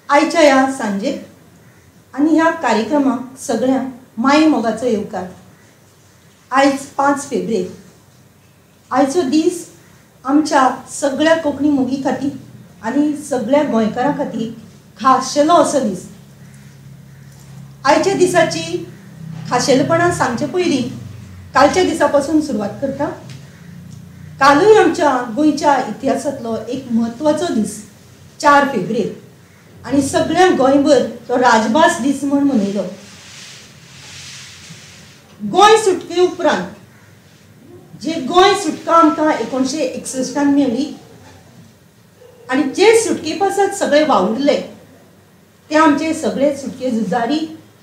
आयच्या ह्या सांजेक आनी ह्या कार्यक्रमाक सगळ्यांक माय मोगाचो येवकार। आयज 5 फेब्रेर, आयचो दीस आमच्या सगळ्या कोंकणी मोगी खातीर आनी सगळ्या गोंयकारां खातीर खाशेलो असो दीस। आयच्या दिसाची खाशेलपणां सांगचे पयलीं कालच्या दिसा पासून सुरवात करता। कालूय आमच्या गोंयच्या इतिहासांतलो एक म्हत्वाचो दीस 4 फेब्रेर आनी सगळ्या गोंयभर तो राजभास दीस म्हूण मनयलो। गोंय सुटके उपरांत जे गोंय सुटका आमकां 1961 मेळ्ळी आनी जे सुटके पासत सगळे वावुरले ते आमचे सगळे सुटके झुजारी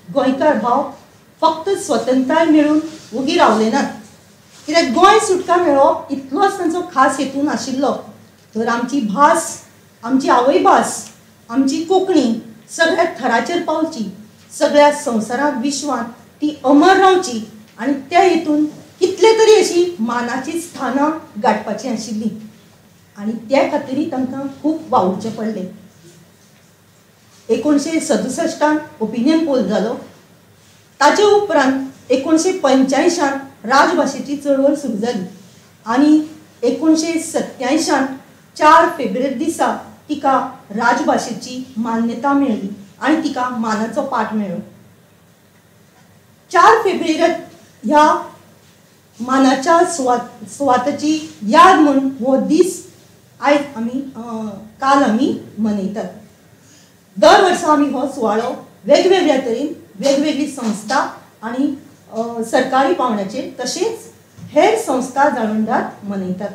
गोंयकार भाव फक्त स्वतंत्रताय मेळून वोगी रावले नात, कित्याक गोंय सुटका मेळोवप इतलोच तांचो खास हेतू नाशिल्लो, तर आमची भास, आमची आवयभास, आमची कोंकणी सगळ्या थराचेर पावची, सगळ्या संवसारांत विश्वांत ती अमर रावची आनी त्या हेतून कितले तरी अशी मानाची स्थानां गांठपाचीं आशिल्लीं आनी त्या खातीरूय तांकां खूब वावुरचें पडलें। 1967 ओपिनियन पोल जालो, ताचे उपरांत 1985 राजभाशेची चळवळ सुरू जाली आनी 1987 4 फेब्रेर दिसा तिका राजभाशेची मान्यता मेळ्ळी आनी तिका मानाचो पाठ मेळ्ळो। 4 फेब्रेर ह्या मानाच्या सुवातेची याद म्हूण हो दीस आयज आमी काल आमी मनयतात। दर वर्सा आमी हो सुवाळो वेगवेगळ्या तरेन वेगवेगळी संस्था आनी सरकारी पावंड्याचेर तशेंच हेर संस्था जाळवणदार मनयतात।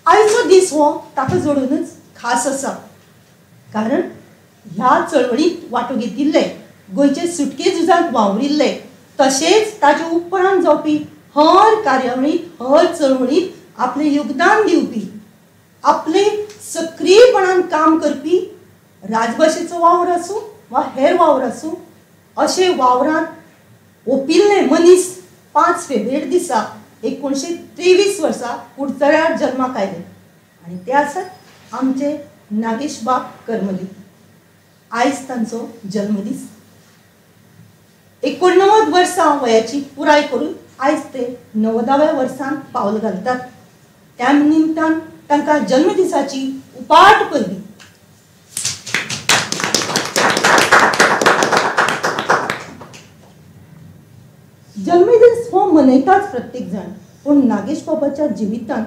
आयचो दीस हो ताका जोडूनच खास आसा, कारण ह्या चळवळींत वांटो घेतिल्ले, गोंयचे सुटके झुजांत वावरिल्ले तशेंच ताचे उपरांत जावपी हर कार्यावळींत, हर चळवळींत आपलें योगदान दिवपी, आपले सक्रीयपणान काम करपी राजभाशेचो वावर आसूं वा हेर वावर आसूं, अशे वावरांत ओपिल्ले मनीस 5 फेब्रेर दिसा 1923 वर्सा कुडचड्यार जल्माक आयले आनी ते आसात आमचे नागेशबाब करमली। आयज तांचो जल्मदीस। 89 वर्सां वयाची पुराय करून आयज ते 90व्या वर्सांत पावल घालतात। त्या निमतान तांकां जल्मदिसाची उपाट परबी। जल्मदीस हो मनयताच प्रत्येक जाण, पूण नागेश बाबाच्या जिवितांत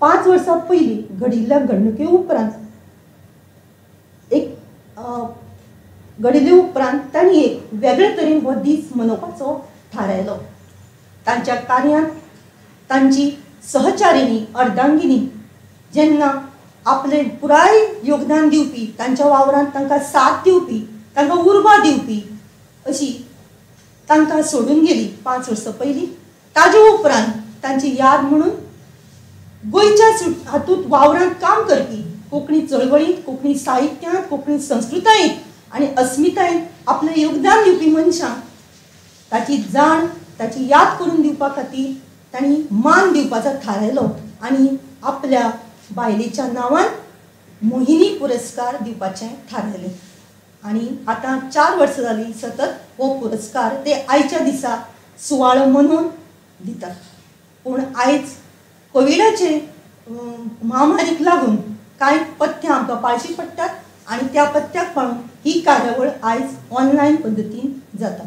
5 वर्सां पयलीं घडिल्ल्या घडणुके उपरांत एक घडिल्ले उपरांत तांणी एक वेगळे तरेन हो दीस मनोवपाचो थारायलो। तांच्या कार्यांत तांची सहचारिणी अर्धांगिनी जेन्ना आपलें पुराय योगदान दिवपी, तांच्या वावरांत तांकां साथ दिवपी, तांकां उर्बा दिवपी अशी तांकां सोडून गेली 5 वर्सां पयलीं। ताजे उपरांत तांची याद म्हणून गोंयच्या हातूंत वावरांत काम करपी कोंकणी चळवळींत, कोंकणी साहित्यांत, कोंकणी संस्कृतायेंत आनी अस्मितायेंत आपलें योगदान दिवपी मनशांक ताची जाण, ताची याद करून दिवपा खातीर तांणी मान दिवपाचो थारायलो आनी आपल्या बायलेच्या नांवान मोहिनी पुरस्कार दिवपाचें थारायलें आनी आतां 4 वर्सां जालीं सतत हो पुरस्कार ते आयच्या दिसा सुवाळो मनोवन दितात। पूण आयज कोविडाचे महामारीक लागून कांय पथ्यां आमकां पाळचीं पडटात आनी त्या पथ्याक पाळून ही कार्यावळ आयज ऑनलायन पद्दतीन जाता।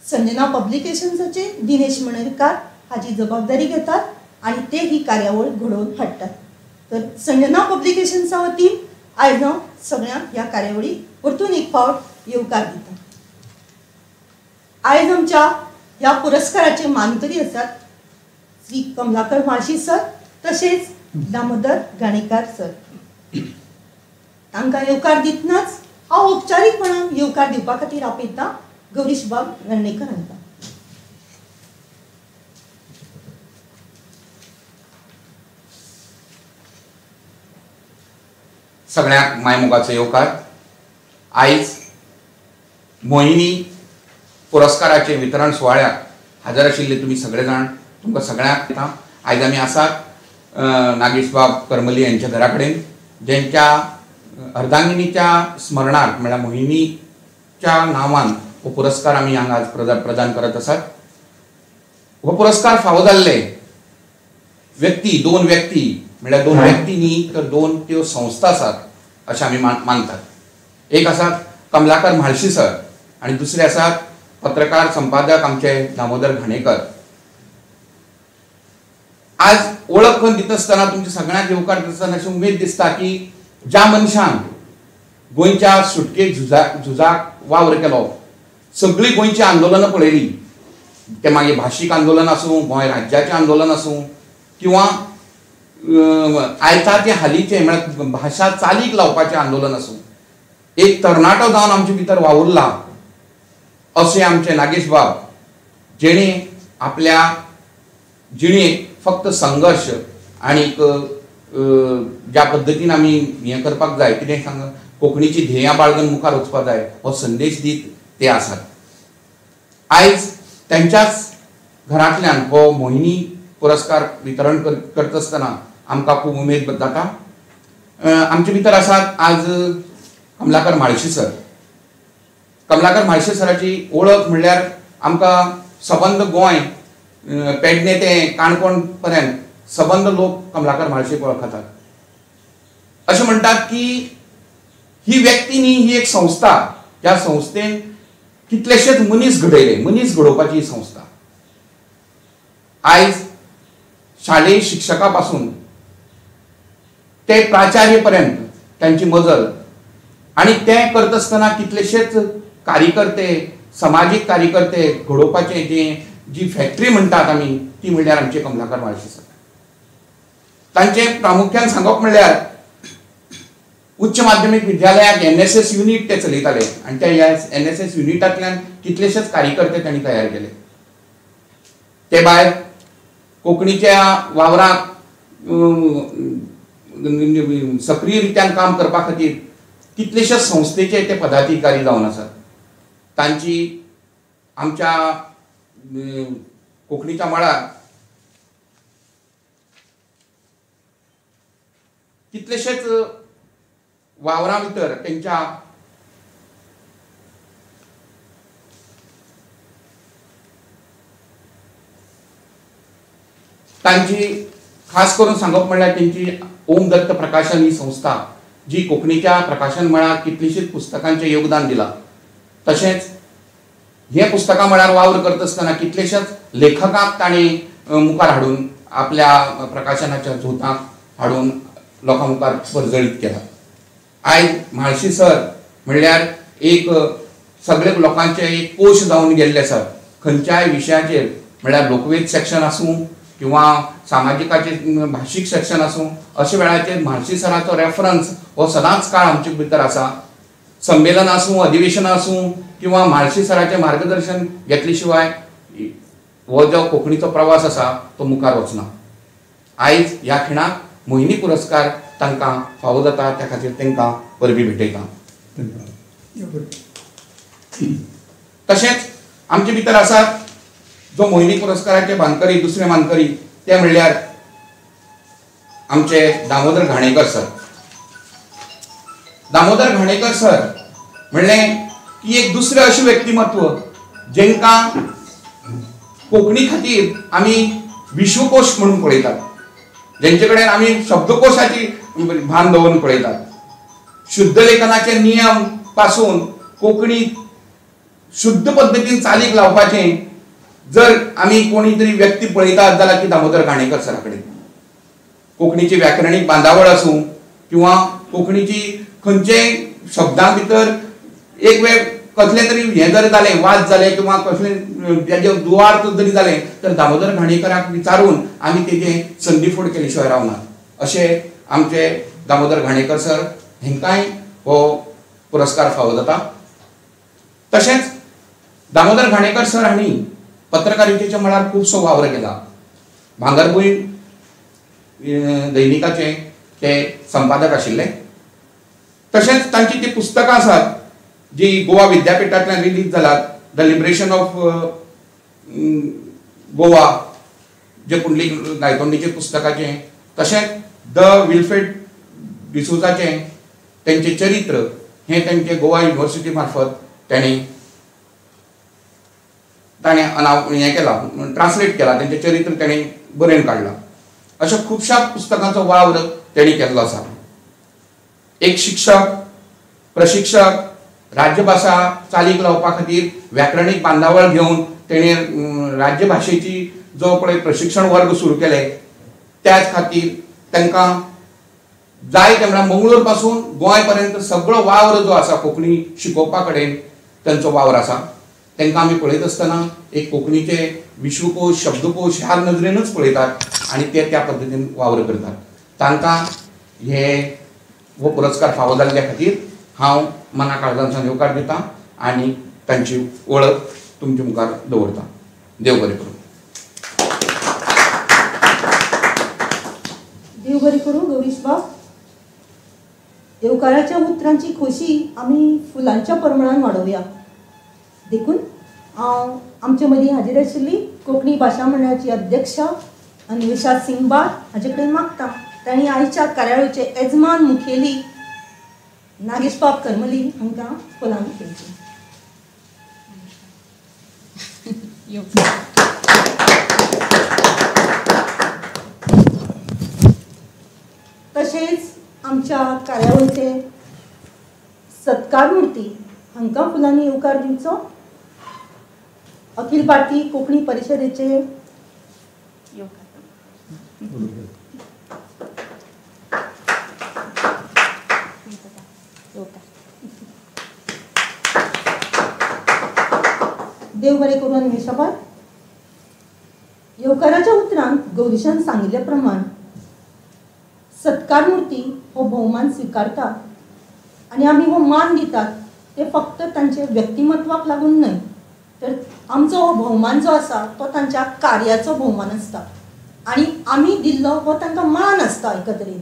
संजना पब्लिकेशन्साचे दिनेश मणेरकार हाजी जबाबदारी घेतात आनी ते ही कार्यावळ घडोवन हाडटात। तर संजना पब्लिकेशन्सा वतीन आयज हांव सगळ्यांक ह्या कार्यावळीक परतून एक फावट येवकार दिता। आयज आमच्या ह्या पुरस्काराचे मानकरी आसात श्री कमलाकर म्हाळशी सर तशेंच दामोदर घाणेकार सर। तांकां येवकार दितनाच हांव औपचारीकपणान येवकार दिवपा खातीर आपयतां गौरीशबाब वेर्णेकर हांकां। सगळ्यांक मायमोगाचो येवकार। आयज मोहिनी पुरस्काराचे वितरण सुवाळ्याक हजर आशिल्ले तुमी सगळे जाण, तुमकां सगळ्यांक आयज आमी आसात नागेशबाब करमली यांच्या घरा कडेन, ज्यांच्या अर्धांगिनीच्या स्मरणार्थ म्हळ्यार मोहिनीच्या नांवान हो पुरस्कार आमी हांगा आज प्रदान करत आसात. हो पुरस्कार फावो जाल्ले व्यक्ती, दोन व्यक्ती म्हळ्यार दोन व्यक्ती न्ही तर दोन त्यो संस्था आसात अशें आमी मानतात. एक आसात कमलाकर म्हाळशी सर आनी दुसरे आसात पत्रकार संपादक आमचे दामोदर घाणेकर. आज ओळख करून दिता आसतना तुमच्या सगळ्यांक येवकार दिता आसतना अशी उमेद दिसता की ज्या मनशान गोंयच्या सुटके झुजाक वावर केलो, सगळीं गोंयचीं आंदोलनां पळयलीं, ते मागीर भाशीक आंदोलन आसूं, गोंय राज्याचें आंदोलन आसूं किंवा आयता तें हालींचें म्हळ्यार भाशा चालीक लावपाचें आंदोलन आसूं, एक तरणाटो जावन आमचे भितर वावुरला अशें आमचे नागेश बाब, जेणे आपल्या जिणेक फक्त संघर्श आनीक ज्या पद्दतीन आमी हें करपाक जाय, कितें सांग, कोंकणीची ध्येयां बाळगून मुखार वचपाक जाय हो संदेश दीत ते आसात. आयज तेंच्याच घरांतल्यान हो मोहिनी पुरस्कार वितरण करता आसतना आमकां खूब उमेद जाता. आमचे भितर आसात आज कमलाकर म्हाळशी सर. कमलाकर म्हाळशी सराची ओळख म्हणल्यार आमकां सबंद गोंय, पेडणे ते काणकोण पर्यंत सबंद लोक कमलाकर म्हाळशीक वळखतात. अशें म्हणटात की ही व्यक्ती न्ही, ही एक संस्था, ज्या संस्थेन कितलेशेच मनीस घडयले, मनीस घडोवपाची ही संस्था. आयज शालेय शिक्षका पासून ते प्राचार्य पर्यंत त्यांची मजल, आनी ते करता आसतना कितलेशेच कार्यकर्ते, समाजीक कार्यकर्ते घडोवपाचे जे जी फॅक्टरी म्हणटात आमी, ती म्हणल्यार आमचे कमलाकर म्हाळशी सर. तांचे प्रामुख्यान सांगप म्हणल्यार उच्च माध्यमीक विद्यालयाक एनएसएस युनीट ते चलयताले आनी त्या एनएसएस युनिटांतल्यान कितलेशेच कार्यकर्ते तांणी तयार केले. ते भायर कोंकणीच्या वावराक सक्रीय रित्यान काम करपा खातीर कितलेशेच संस्थेचे ते पदाधिकारी जावन आसात. तांची आमच्या कोंकणीच्या मळार कितलेशेच वावरा भितर तेंच्या तांची खास करून सांगप म्हणल्यार तेंची ओम दत्त प्रकाशन ही संस्था जी कोंकणीच्या प्रकाशन मळार कितलीशीच पुस्तकांचें योगदान दिलां, तशेंच हे पुस्तकां मळार वावर करता आसतना कितलेशेच लेखकांक तांणी मुखार हाडून आपल्या प्रकाशनाच्या झोताक हाडून लोकां मुखार परजळीत केला. आयज म्हाळशी सर म्हणल्यार एक सगळे लोकांचे एक कोश जावन गेल्ले आसात. खंयच्याय विशयाचेर म्हणल्यार लोकवेद सेक्शन आसूं किंवा सामाजिकाचे भाशीक सेक्शन आसूं, अशा वेळाचेर म्हाळशी सराचो रेफरन्स हो सदांच काळ आमचे भितर आसा. संमेलन आसूं, अधिवेशन आसूं किंवा म्हाळशी सराचें मार्गदर्शन घेतले शिवाय हो जो कोंकणीचो प्रवास आसा तो मुखार वचना. आयज ह्या खिणाक मोहिनी पुरस्कार तांकां फावो जाता, त्या खातीर तांकां परबीं भेटयता. तशेंच आमचे भितर आसात जो मोहिनी पुरस्काराचे मानकरी, दुसरे मानकरी, ते म्हणल्यार आमचे दामोदर घाणेकर सर. दामोदर घाणेकर सर म्हणलें की एक दुसरें अशें व्यक्तिमत्व जेंकां कोंकणी खातीर आमी विश्वकोश म्हणून पळयतात, जेंचे कडेन आमी शब्दकोशाची भान दवरून पळयतात. शुद्धलेखनाचे नियम पासून कोंकणी शुद्ध पद्दतीन चालीक लावपाचें जर आमी कोणी तरी व्यक्ती पळयतात जाल्यार ती दामोदर घाणेकर सरा कडेन. कोंकणीची व्याकरणीक बांदावळ आसूं किंवा कोंकणीची खंयचेय शब्दां भितर एक वेळ कसलें तरी हें जर जालें, वाद जाले किंवा कसलें तेजें दुवार्थ जरी जालें तर दामोदर घाणेकराक विचारून आमी तेजें संदीफोड केले शिवाय रावनात. अशें आमचे दामोदर घाणेकर सर हेंकांय हो पुरस्कार फावो जाता. तशेंच दामोदर घाणेकर सर हांणी पत्रकारितेच्या मळार खुबसो वावर केला. भांगरभूंय दैनिकाचे ते संपादक आशिल्ले. तशेंच तांची ती पुस्तकां आसात जी गोवा विद्यापीठांतल्यान रिलीज जालात, the liberation of Goa जे पुंडलीक गायतोंडीचे पुस्तकाचें, तशेंच the Wilfred डिसोजाचें तेंचें चरित्र हें तेंचे गोवा युनिवर्सिटी मार्फत ताणें ताणें हें केलां, ट्रान्सलेट केलां, तेंचें चरित्र ताणें बरोवन काडलां. अशा खुबश्या पुस्तकांचो वावर तेणी केल्लो आसा. एक शिक्षक, प्रशिक्षक, राज्यभाशा चालीक लावपा खातीर व्याकरणीक बांदावळ घेवन तेणें राज्यभाशेची जो पळय प्रशिक्षण वर्ग सुरू केले त्याच खातीर तांकां जाय ते म्हळ्यार मंगळूर पासून गोंय पर्यंत सगळो वावर जो आसा कोंकणी शिकोवपा कडेन तांचो वावर आसा. तांकां आमी पळयत आसतना एक कोंकणीचे विश्वकोश, शब्दकोश ह्या नदरेनूच पळयतात आनी ते त्या पद्दतीन वावर करतात. तांकां हे हो पुरस्कार फावो जाल्ल्या खातीर हांव मना काळजांतल्यान येवकार दितां आनी तांची वळख तुमचे मुखार दवरतां. देव बरें करूं. देव बरें करूं गौरीश बाब. येवकाराच्या उतरांची खोशी आमी फुलांच्या प्रमाणान वाडोवया. देखून हांव आमचे मदीं हाजीर आशिल्ली कोंकणी भाशा मंडळाची अध्यक्षा अन्वेषा सिंगबाळ हाजे कडेन मागता तांणी आयच्या कार्यावळीचे येजमान मुखेली नागेश बाब करमली हांकां फुलां दिवचीं. तशेंच आमच्या कार्यावळीचे सत्कार मूर्ती हांकां फुलांनी येवकार दिवचो. अखिल भारतीय कोंकणी परिशदेचे देव बरें करून अन्वेषाबाब. येवकाराच्या उतरांत गौरीशान सांगिल्ल्या प्रमाण सत्कार मूर्ती हो भोवमान स्विकारता आनी आमी हो मान दितात ते फक्त तांचे व्यक्तिमत्वाक लागून न्हय, तर आमचो हो भोवमान जो आसा तो तांच्या कार्याचो भोवमान आसता आनी आमी दिल्लो हो तांकां मान आसता एकत्रीत.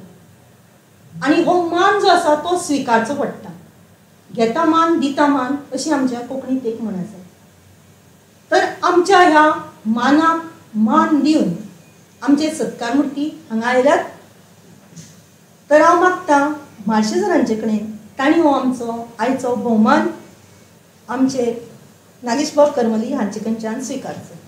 आनी हो मान जो आसा तो स्विकारचो पडटा. घेता मान दिता मान अशी आमच्या कोंकणीत एक म्हण आसा. तर आमच्या ह्या मानाक मान दिवन आमचे सत्कार मूर्ती हांगा आयल्यात. तर हांव मागता म्हाळशे सरांचे कडेन तांणी हो आमचो आयचो भोवमान आमचे नागेश बाब करमली हांचे कडच्यान स्विकारचो.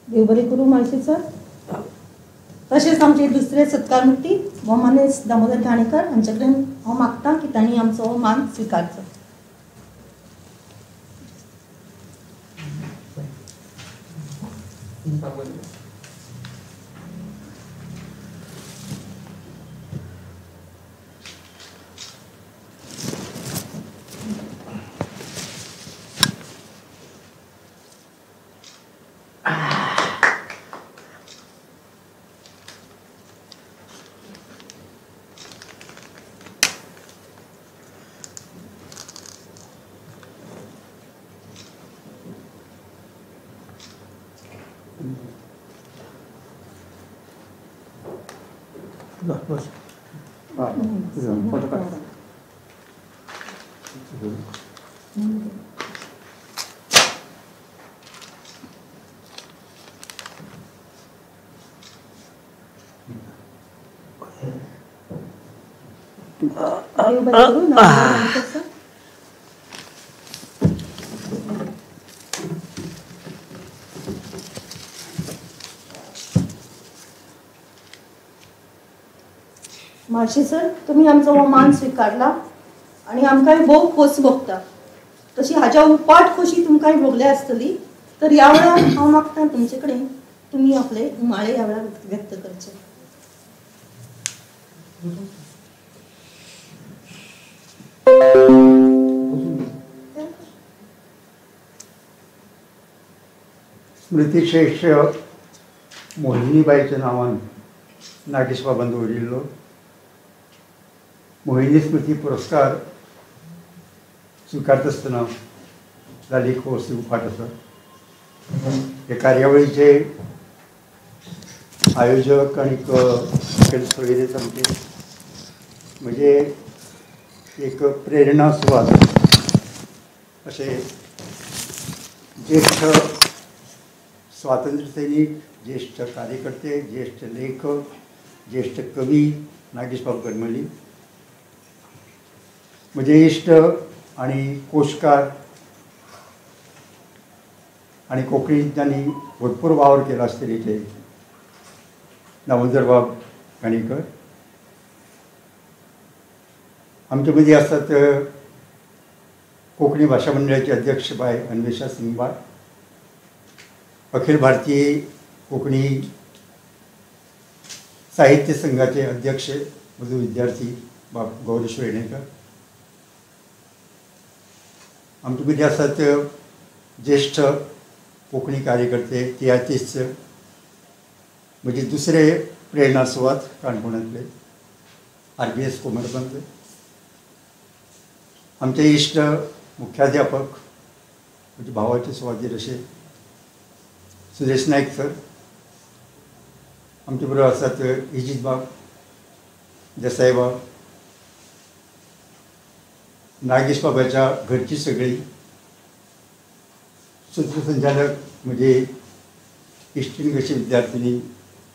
देव बरें करूं म्हाळशे सर. तशेंच आमचे दुसरे सत्कार मूर्ती मोमानेस दामोदर घाणेकर हांचे कडेन हांव मागता की तांणी आमचो मान स्विकारचो. म्हाळशे सर, तुम्ही आमचो हो मान स्विकारला आनी आमकांय भोव खोस भोगता. तशी हाज्या उपाट खोशी तुमकांय भोगल्या आसतली. तर ह्या वेळार हांव मागता तुमचे कडेन तुमी आपले उमाळे ह्या वेळार व्यक्त करचे. स्मृतिशेष मोहिनीबाईच्या नांवान नागेश बाबान दवरिल्लो मोहिनी स्मृती पुरस्कार स्विकारता आसतना जाली खोस उपाट आसा. हे कार्यावळीचे आयोजक आनी सोयरे सामके म्हणजे एक प्रेरणा सुवात अशें ज्येष्ठ स्वातंत्र्य सैनिक, ज्येष्ठ कार्यकर्ते, ज्येष्ठ लेखक, ज्येष्ठ कवी नागेश बाब करमली, म्हजे इश्ट आनी कोशकार आनी कोंकणींत तांणी भरपूर वावर केला आसतलेचे दामोदर बाब काणेकर, आमचे मदीं आसात कोंकणी भाशा मंडळाचे अध्यक्ष बाय अन्वेषा सिंगबाळ, अखिल भारतीय कोंकणी साहित्य संघाचे अध्यक्ष म्हजो विद्यार्थी बाब गौरीश वेर्णेकर, आमचे मदीं आसात ज्येष्ठ कोंकणी कार्यकर्ते तियात्रिस्त म्हजे दुसरे प्रेरणा सुवात काणकोणांतले RBS Komarpant, आमचे इश्ट मुख्याध्यापक म्हजे भावाचे सुवातीर अशे सुरेश नायक सर, आमचे बरोबर आसात इजीत बाब, देसाय बाब, नागेश बाबाच्या घरची सगळी सूत्रसंचालक म्हणजे इश्टीण कशी विद्यार्थिनी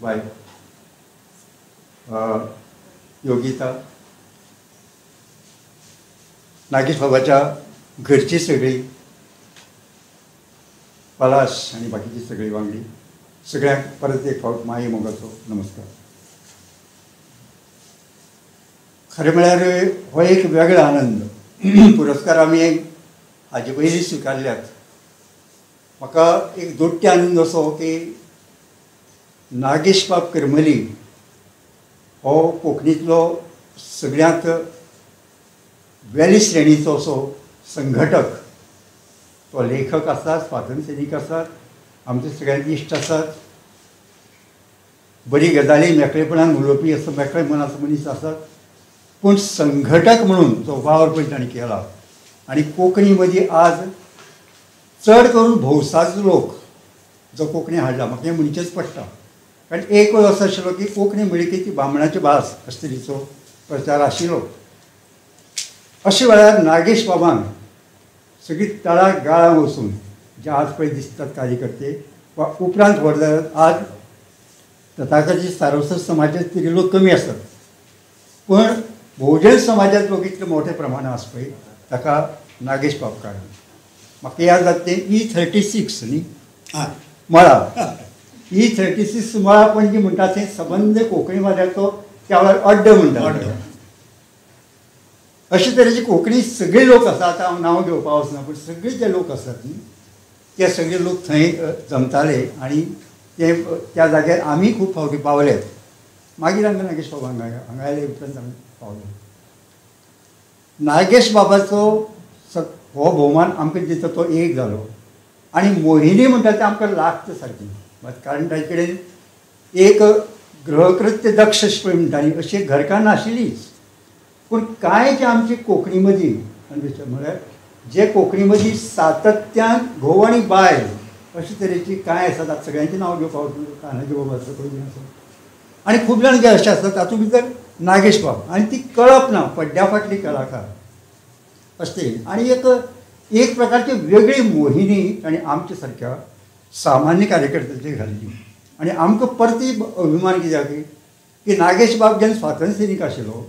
बाय योगिता, नागेश बाबाच्या घरची सगळी पलाश आनी बाकीची सगळी वांगडी, सगळ्यांक परत एक फावट माये मोगाचो नमस्कार. खरें म्हळ्यार हो एक वेगळो आनंद. पुरस्कार आमी हाजे पयलीं स्विकारल्यात. म्हाका एक दोट्टी आनंद असो की नागेश बाब करमली हो कोंकणींतलो सगळ्यांत वेली श्रेणीचो असो संघटक. तो लेखक आसा, स्वातंत्र्य सैनीक आसात, आमचे सगळ्यांक इश्ट आसात, बरी गजाली मेकळेपणान उलोवपी असो मेकळे मनाचो मनीस आसात, पूण संघटक म्हणून जो वावर पळय ताणें केला आनी कोंकणी मदीं आज चड करून भौसाचो लोक जो कोंकणी हाडला, म्हाका हें म्हणचेंच पडटा. कारण एक वेळ असो आशिल्लो की कोंकणी म्हणली की ती बामणाची भास अशे तरेचो प्रचार आशिल्लो. अशे वेळार नागेश बाबान सगळी तळां गाळां वचून जे आज पळय दिसतात कार्यकर्ते वा उपरांत व्हड जाल्यार आज तथाकथीत सारस्वत समाजांत तरी लोक कमी आसात, पण भोवजन समाजांत लोक इतले मोठ्या प्रमाणात आसा पळय ताका नागेश बाब कारण. म्हाका याद जाता तें E36 न्ही मळा, E36 मळा पणजी म्हणटा तें सबंद कोंकणी वाद्याचो त्या वेळार अड्डो म्हणटा. अशे तरेचे कोंकणी सगळे लोक आसा, आतां हांव नांव घेवपा वचना, पूण सगळे जे लोक आसात न्ही ते सगळे लोक थंय जमताले आनी ते त्या जाग्यार आमी खूब फावटी पावले. मागीर आमकां नागेश बाबा हांगा आयले उपरांत आमी पावले. नागेश बाबाचो हो भोवमान आमकां दिता तो एक जालो आनी मोहिनी म्हणटा तें आमकां लागता सारकी, कारण ताजे कडेन एक गृहकृत्य दक्ष पळय म्हणटा न्ही अशी घरकान्न आशिल्लीच, पूण कांय जे आमचे कोंकणी मदीं म्हळ्यार जे कोंकणी मदीं सातत्यान घोव आनी बायल अशे तरेची कांय आसात, आतां सगळ्यांचें नांव घेवपाक कानाजी बाबा आसा, कोण आसा आनी खूब जाण जे अशे आसात तातूंत भितर नागेश बाब आनी ती कळप ना पड्ड्या फाटली कलाकार अशे तरेन आनी एक एक प्रकारची वेगळी मोहिनी ताणें आमच्या सारक्या सामान्य कार्यकर्त्यांचेर घाल्ली. आनी आमकां परती अभिमान कित्याक की नागेश बाब जेन्ना स्वातंत्र्य सैनीक आशिल्लो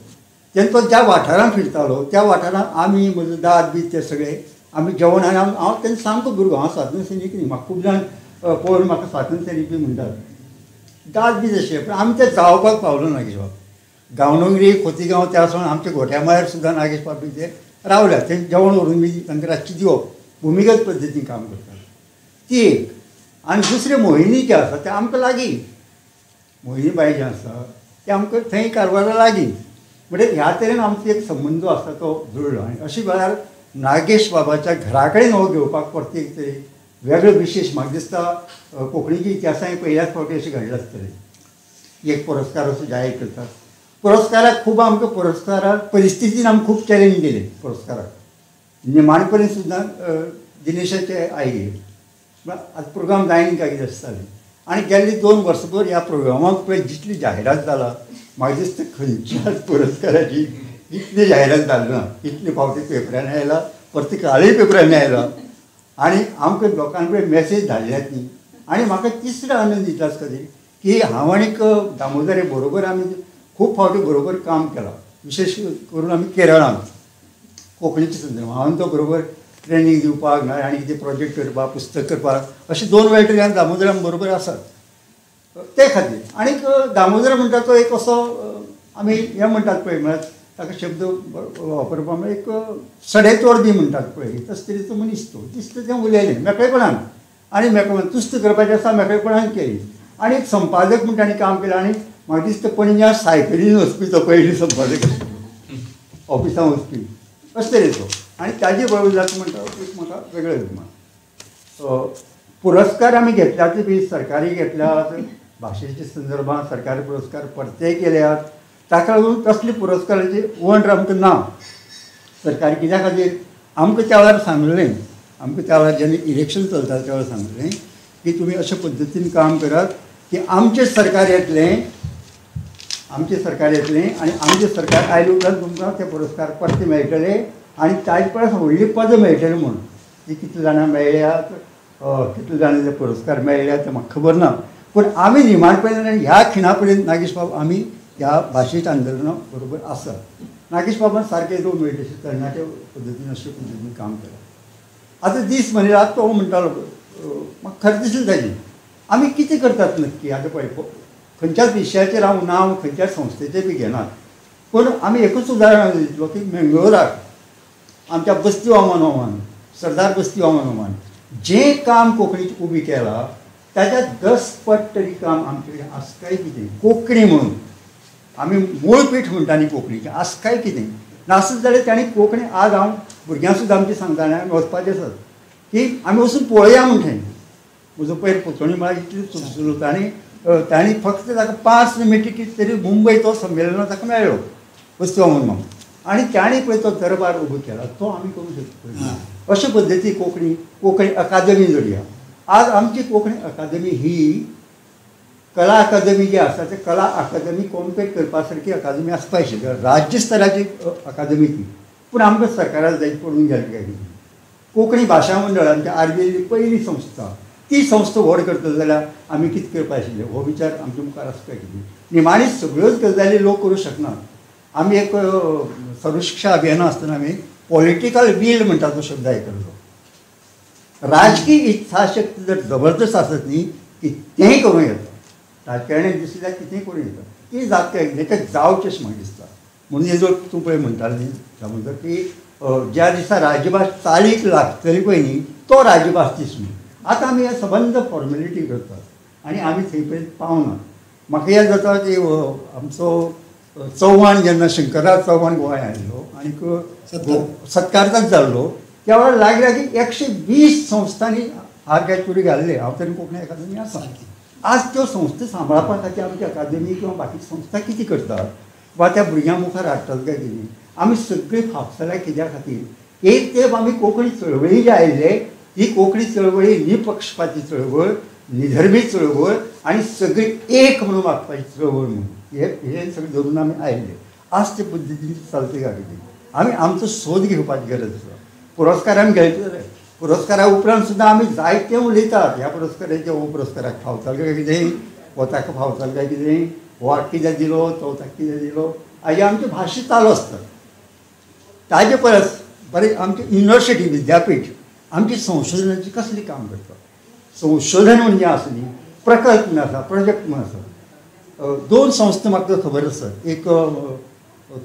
तेन्ना तो ज्या वाठारांत फिरतालो त्या वाठारांत आमी म्हजो दाद बी ते सगळे आमी जेवण आनी हांव तेन्ना सामको भुरगो, हांव स्वातंत्र्य सैनीक न्ही, म्हाका खूब जाण पळोवन म्हाका स्वातंत्र्य सैनीक बी म्हणटात, दाद बी तशें, पूण आमी ते जावपाक पावलो नागेश बाब. गांवडोंगरी खोतीगांव त्या सावन आमच्या गोठ्या माळ्यार सुद्दां नागेश बाब बी ते रावल्या थंय जेवण व्हरून बी तांकां रातचें दिवप, भुमिगत पद्दतीन काम करतात ती एक. आनी दुसरें मोहिनी जें आसा तें आमकां लागीं, मोहिनी बाई जें आसा तें आमकां थंय कारवारा लागीं, म्हणजे ह्या तरेन आमचो एक संबंद जो आसा तो जुळ्ळो. आनी अशे वेळार नागेश बाबाच्या घरा कडेन हो घेवपाक परत एक तरी वेगळो विशेश म्हाका दिसता कोंकणीच्या इतिहासांत पयल्याच फावटी अशें घडलां आसतलें. एक पुरस्कार असो जाहीर करतात. पुरस्काराक खूब आमकां पुरस्काराक परिस्थितीन आमकां खूब चॅलेंज दिलें. पुरस्काराक निमाणे पर्यंत सुद्दां दिनेशाचे आयले आतां प्रोग्राम जायना काय कितें आसतालें. आनी गेल्ली 2 वर्सभर ह्या प्रोग्रामाक पळय जितली जाहिरात जाला म्हाका दिसता खंयच्याच पुरस्काराची इतली जाहिरात जाली ना. इतले फावटी पेपरांनी आयला, परती काळय पेपरांनी आयला आनी आमकां लोकां कडेन मॅसेज धाडल्यात न्ही. आनी म्हाका तिसरो आनंद दिता खातीर की हांव आनीक दामोदरे बरोबर आमी खूब फावटी बरोबर काम केलां, विशेश करून आमी केरळांत कोंकणीचे संदर्भ हांवें तो बरोबर ट्रेनींग दिवपाक ना आनी कितें प्रोजेक्ट करपाक, पुस्तक करपाक अशें 2 वेळ तरी आमी दामोदरा बरोबर आसात ते खातीर. आनीक दामोदर म्हणटा तो एक असो आमी हें म्हणटात पळय, म्हळ्यार ताका शब्द वापरपा म्हळ्यार एक सडेतोड बी म्हणटात पळय तशे तरेचो मनीस तो. दिसता तें उलयलें मेकळेपणान आनी मेकळेपणान तुस्त करपाचें आसा मेकळेपणान केली. आनी एक संपादक म्हूण ताणें काम केलें. आनी म्हाका दिसता पणज्या सायकलीन वचपी तो पयलीं संपादक ऑफिसांत वचपी अशे तरेचो. आनी ताजे बरोबर जाता म्हणटा एक म्हाका वेगळो अभिमान. पुरस्कार आमी घेतल्यात बी सरकारी घेतल्यात, भाशेच्या संदर्भात सरकारी पुरस्कार परतेय केल्यात. ताका लागून तसले पुरस्काराची वंड आमकां ना सरकारी. कित्या खातीर आमकां त्या वेळार सांगलें, आमकां त्या वेळार जेन्ना इलेक्शन चलतालें त्या वेळार सांगलें की तुमी अशे पद्दतीन काम करात की आमचें सरकार येतलें, आमचें सरकार येतलें आनी आमचें सरकार आयले उपरांत तुमकां ते पुरस्कार परते मेळटले आनी ताजे परस व्हडली पदां मेळटली म्हूण. ती कितले जाणां मेळ्ळ्यात, कितले जाणां ते पुरस्कार मेळ्ळ्यात तें म्हाका खबर ना, पूण आमी निमाण पर्यंत ह्या खिणा पर्यंत नागेश बाब आमी ह्या भाशेच्या आंदोलना बरोबर आसात. नागेश बाबान सारकें दोन मेळटे तरणाटे पद्दतीन अशे पद्दतीन काम केलां. आतां दीस म्हणल्यार तो म्हणटालो म्हाका खरें दिसलें ताजें आमी कितें करतात नक्की. आतां पळय खंयच्याच विशयाचेर हांव नांव खंयच्याच संस्थेचेर बी घेना, पूण आमी एकूच उदाहरण दितलो की मंगळूराक आमच्या बस्ती वामन मामान, सरदार बस्ती वामन मामान जें काम कोंकणीत उबी केलां ताच्या 10 पट तरी काम आमचे कडेन आसा काय कितें. कोंकणी म्हणून आमी मूळपीठ म्हणटा न्ही कोंकणीचें, आसा काय कितें नासत जाल्यार तांणी कोंकणी आज हांव भुरग्यांक सुद्दां आमचें सांगता आनी आमी वचपाचें आसात की आमी वचून पळोवया म्हण थंय. म्हजो पयर पुतणी म्हळ्यार इतली सुलूस आनी तांणी फक्त ताका 5 मिनटां तरी मुंबय तो संमेलनाक ताका मेळ्ळो बस्ती वामन मामा आनी तांणी पळय तो दरबार उबो केला तो आमी करूंक शकता. अशे पद्दती कोंकणी कोंकणी अकादमी जोडया. आज आमची कोंकणी अकादमी ही कला अकादमी जी आसा ते कला अकादमी कॉम्पेट करपा सारकी अकादमी आसपा आशिल्ली, राज्य स्तराची अकादमी ती, पूण आमकां सरकाराक जायत पडून गेलें काय कितें. कोंकणी भाशा मंडळ आमच्या आरबीआयली पयली संस्था, ती संस्था व्हड करतले जाल्यार आमी कितें करपा आशिल्लें हो विचार आमच्या मुखार आसता कितें. निमाणी सगळ्योच गजाली लोक करूं शकनात. आमी एक सर्वशिक्षा अभियाना आसतना आमी पॉलिटिकल वील म्हणटा तो शब्द आयकल्लो. राजकीय इत्साशक्त जर जबरदस्त आसत न्ही कितेंय करूं येता, राजकारण्याक दिसलें जाल्यार कितेंय करूं येता, ती जात काय कितें जावचें अशें म्हाका दिसता. म्हणून हे जो तूं पळय म्हणटालो न्ही दामोदर की ज्या दिसा राजभास चालीक लागतली पळय न्ही तो राजभास दीस म्हणून. आतां आमी हे सबंद फॉर्मेलिटी करतात आनी आमी थंय पर्यंत पावना. म्हाका याद जाता की आमचो चव्हाण जेन्ना शंकरराव चव्हाण गोंय आयिल्लो आनीक सत्कारताच जाल्लो त्या वेळार लागीं लागीं 120 संस्थांनी हार काय चुरी घाल्ले. हांव तरी कोंकणी अकादमी आसा. आज त्यो संस्था सांबाळपा खातीर आमची अकादमी किंवा बाकी संस्था कितें करतात वा त्या भुरग्यां मुखार हाडटात काय कितें. आमी सगळीं फाफसल्या कित्या खातीर. एक तेंप आमी कोंकणी चळवळी जे आयिल्ले ही कोंकणी चळवळी निपक्षपाती चळवळ, निधर्मी चळवळ आनी सगळी एक म्हणून वागपाची चळवळ म्हणून हे सगळें धरून आमी आयिल्ले. आज ते पद्दतीन चलता काय कितें आमी आमचो सोद घेवपाची गरज आसा. पुरस्कार आमी घेतले, पुरस्कारा उपरांत सुद्दां आमी जायते उलयतात ह्या पुरस्काराचे हो पुरस्काराक फावतालो काय कितें, हो ताका फावतालो काय कितें, हो कित्याक दिलो, तो ताका कित्याक दिलो, हाजे आमचे भाशे चालू आसतात. ताजे परस बरें आमचे युनिवर्सिटी विद्यापीठ आमची संशोधनाची कसली काम करता. संशोधन म्हणजे आसा न्ही प्रकल्प म्हूण आसा, प्रोजेक्ट म्हूण आसा. 2 संस्था म्हाका खबर आसा, एक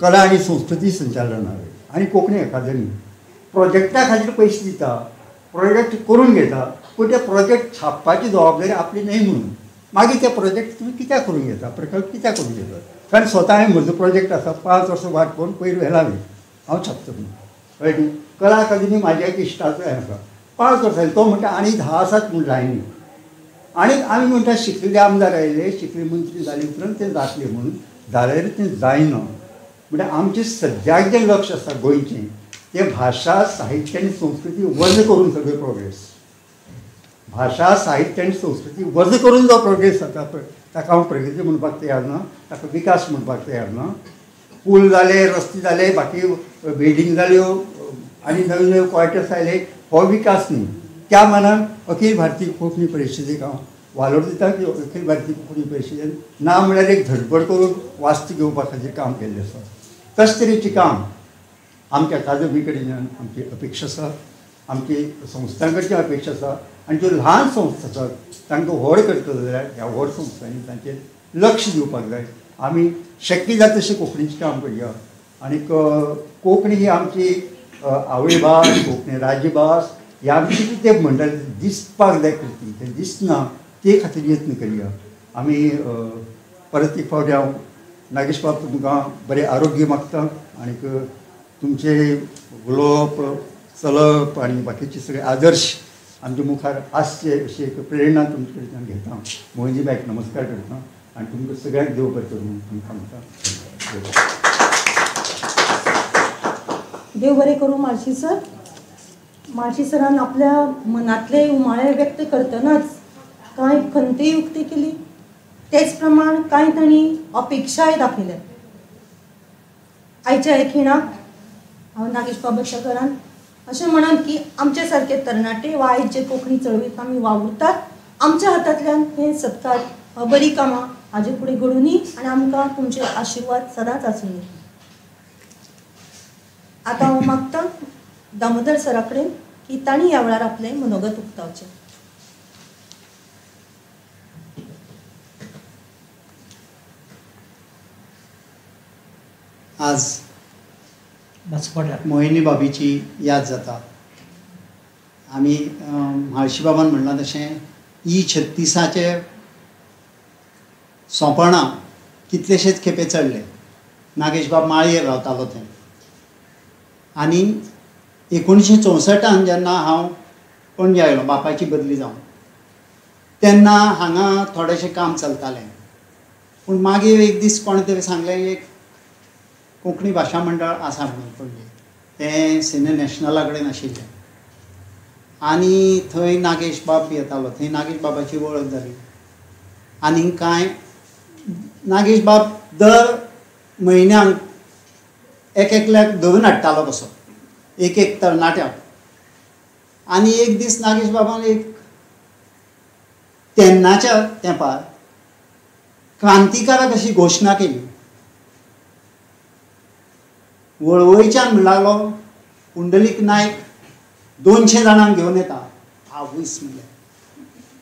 कला आनी संस्कृती संचालनालय आनी कोंकणी अकादमी प्रोजेक्टा खातीर पयशे दिता, प्रोजेक्ट करून घेता, पूण ते प्रोजेक्ट छापपाची जबाबदारी आपली न्हय म्हणून मागीर ते प्रोजेक्ट तुमी कित्याक करून घेता, प्रकल्प कित्याक करून घेता? कारण स्वता हांवें म्हजो प्रोजेक्ट आसा 5 वर्सां वाट पळोवन पयर व्हेला हांवें, हांव छापता म्हणून, कळ्ळें न्ही? कला अकादमी म्हाज्या एक इश्टाचो हें आसा, 5 वर्सां तो म्हणटा आनी 10 आसात म्हूण लायनी, आनी आमी म्हणटा शिकलेले आमदार आयले, शिकले मंत्री जाले उपरांत तें जातलें म्हणून, जाल्यार तें जायना. म्हणल्यार आमचें सद्याक जें लक्ष आसा गोंयचें तें भाशा साहित्य आनी संस्कृती वज करून सगळें प्रोग्रेस, भाशा साहित्य आनी संस्कृती वज करून जो प्रोग्रेस जाता पळय ताका हांव प्रगती म्हणपाक तयार ना, ताका विकास म्हणपाक तयार ना. पूल जाले, रस्ते जाले, बाकी बिल्डींग जाल्यो आनी नवे नवे क्वार्टर्स आयले, हो विकास न्ही. त्या मानान अखिल भारतीय कोंकणी परिशदेक हांव वालोर दिता की अखिल भारतीय कोंकणी परिशदेन ना म्हळ्यार एक धडपड करून वास्तू घेवपा खातीर काम केल्लें आसा. तशें तरेचें काम आमच्या अकादमी कडल्यान आमची अपेक्षा आसा, आमची संस्थां कडची अपेक्षा आसा, आनी ज्यो ल्हान संस्था आसात तांकां व्हड करतलो जाल्यार ह्या व्हड संस्थांनी तांचेर लक्ष दिवपाक जाय. आमी शक्य जाता तशें कोंकणीचें काम करया आनीक कोंकणी ही आमची आवयभास, कोंकणी राजभास, ह्या आमची ते म्हणटा दिसपाक जाय कृती, तें दिसना ते खातीर यत्न करया. आमी परत एक फावटी हांव नागेश बाब तुमकां बरें आरोग्य मागता आनीक तुमचें उलोवप, चलप आनी बाकीचे सगळे आदर्श आमच्या मुखार आसचे अशी एक प्रेरणा तुमचे कडच्यान घेता. मोहिनी बायक नमस्कार करता आनी तुमकां सगळ्यांक देव बरें करूं म्हणून तुमकां सांगता. देव बरें करूं म्हाळशी सर. म्हाळशी सरान आपल्या मनांतले उमाळे व्यक्त करतनाच कांय खंतीय उक्ती केली, तेच प्रमाण कांय तांणी अपेक्षाय दाखयल्या. आयच्या ह्या खिणाक हांव नागेश बाबाच्या घरान अशें म्हणन की आमचे सारके तरणाटे वा आयज जे कोंकणी चळवळींत आमी वावुरतात आमच्या हातांतल्यान हे सत्कार बरीं कामां हाजे फुडें घडुनी आनी आमकां तुमचे आशिर्वाद सदांच आसूनी. आतां हांव मागतां दामोदर सरा कडेन की तांणी ह्या वेळार आपलें मनोगत उक्तावचें. आज मोहिनी बाबीची याद जाता. आमी म्हाळशी बाबान म्हणलां तशें ई 36 सोंपणां कितलेशेच खेपे चडले. नागेश बाब माळयेर रावतालो थंय. आनी 1964 जेन्ना हांव पणजे आयलो बापायची बदली जावन तेन्ना हांगा थोडेशें काम चलतालें. पूण मागीर एक दीस कोणें तरी सांगलें एक कोंकणी भाशा मंडळ आसा म्हणून पणजे, तें सिनियर नॅशनला कडेन आशिल्लें आनी थंय नागेश बाब येतालो. थंय नागेश बाबाची वळख जाली आनी कांय नागेश बाब दर म्हयन्याक एक एकल्याक धरून हाडटालो कसो एक एक तरणाट्याक. आनी एक दीस नागेश बाबान एक तेन्नाच्या तेंपार क्रांतिकारक अशी घोशणा केली. वळवयच्यान म्हण लागलो पुंडलीक नायक 200 जाणांक घेवन येता. आवयस म्हणलें,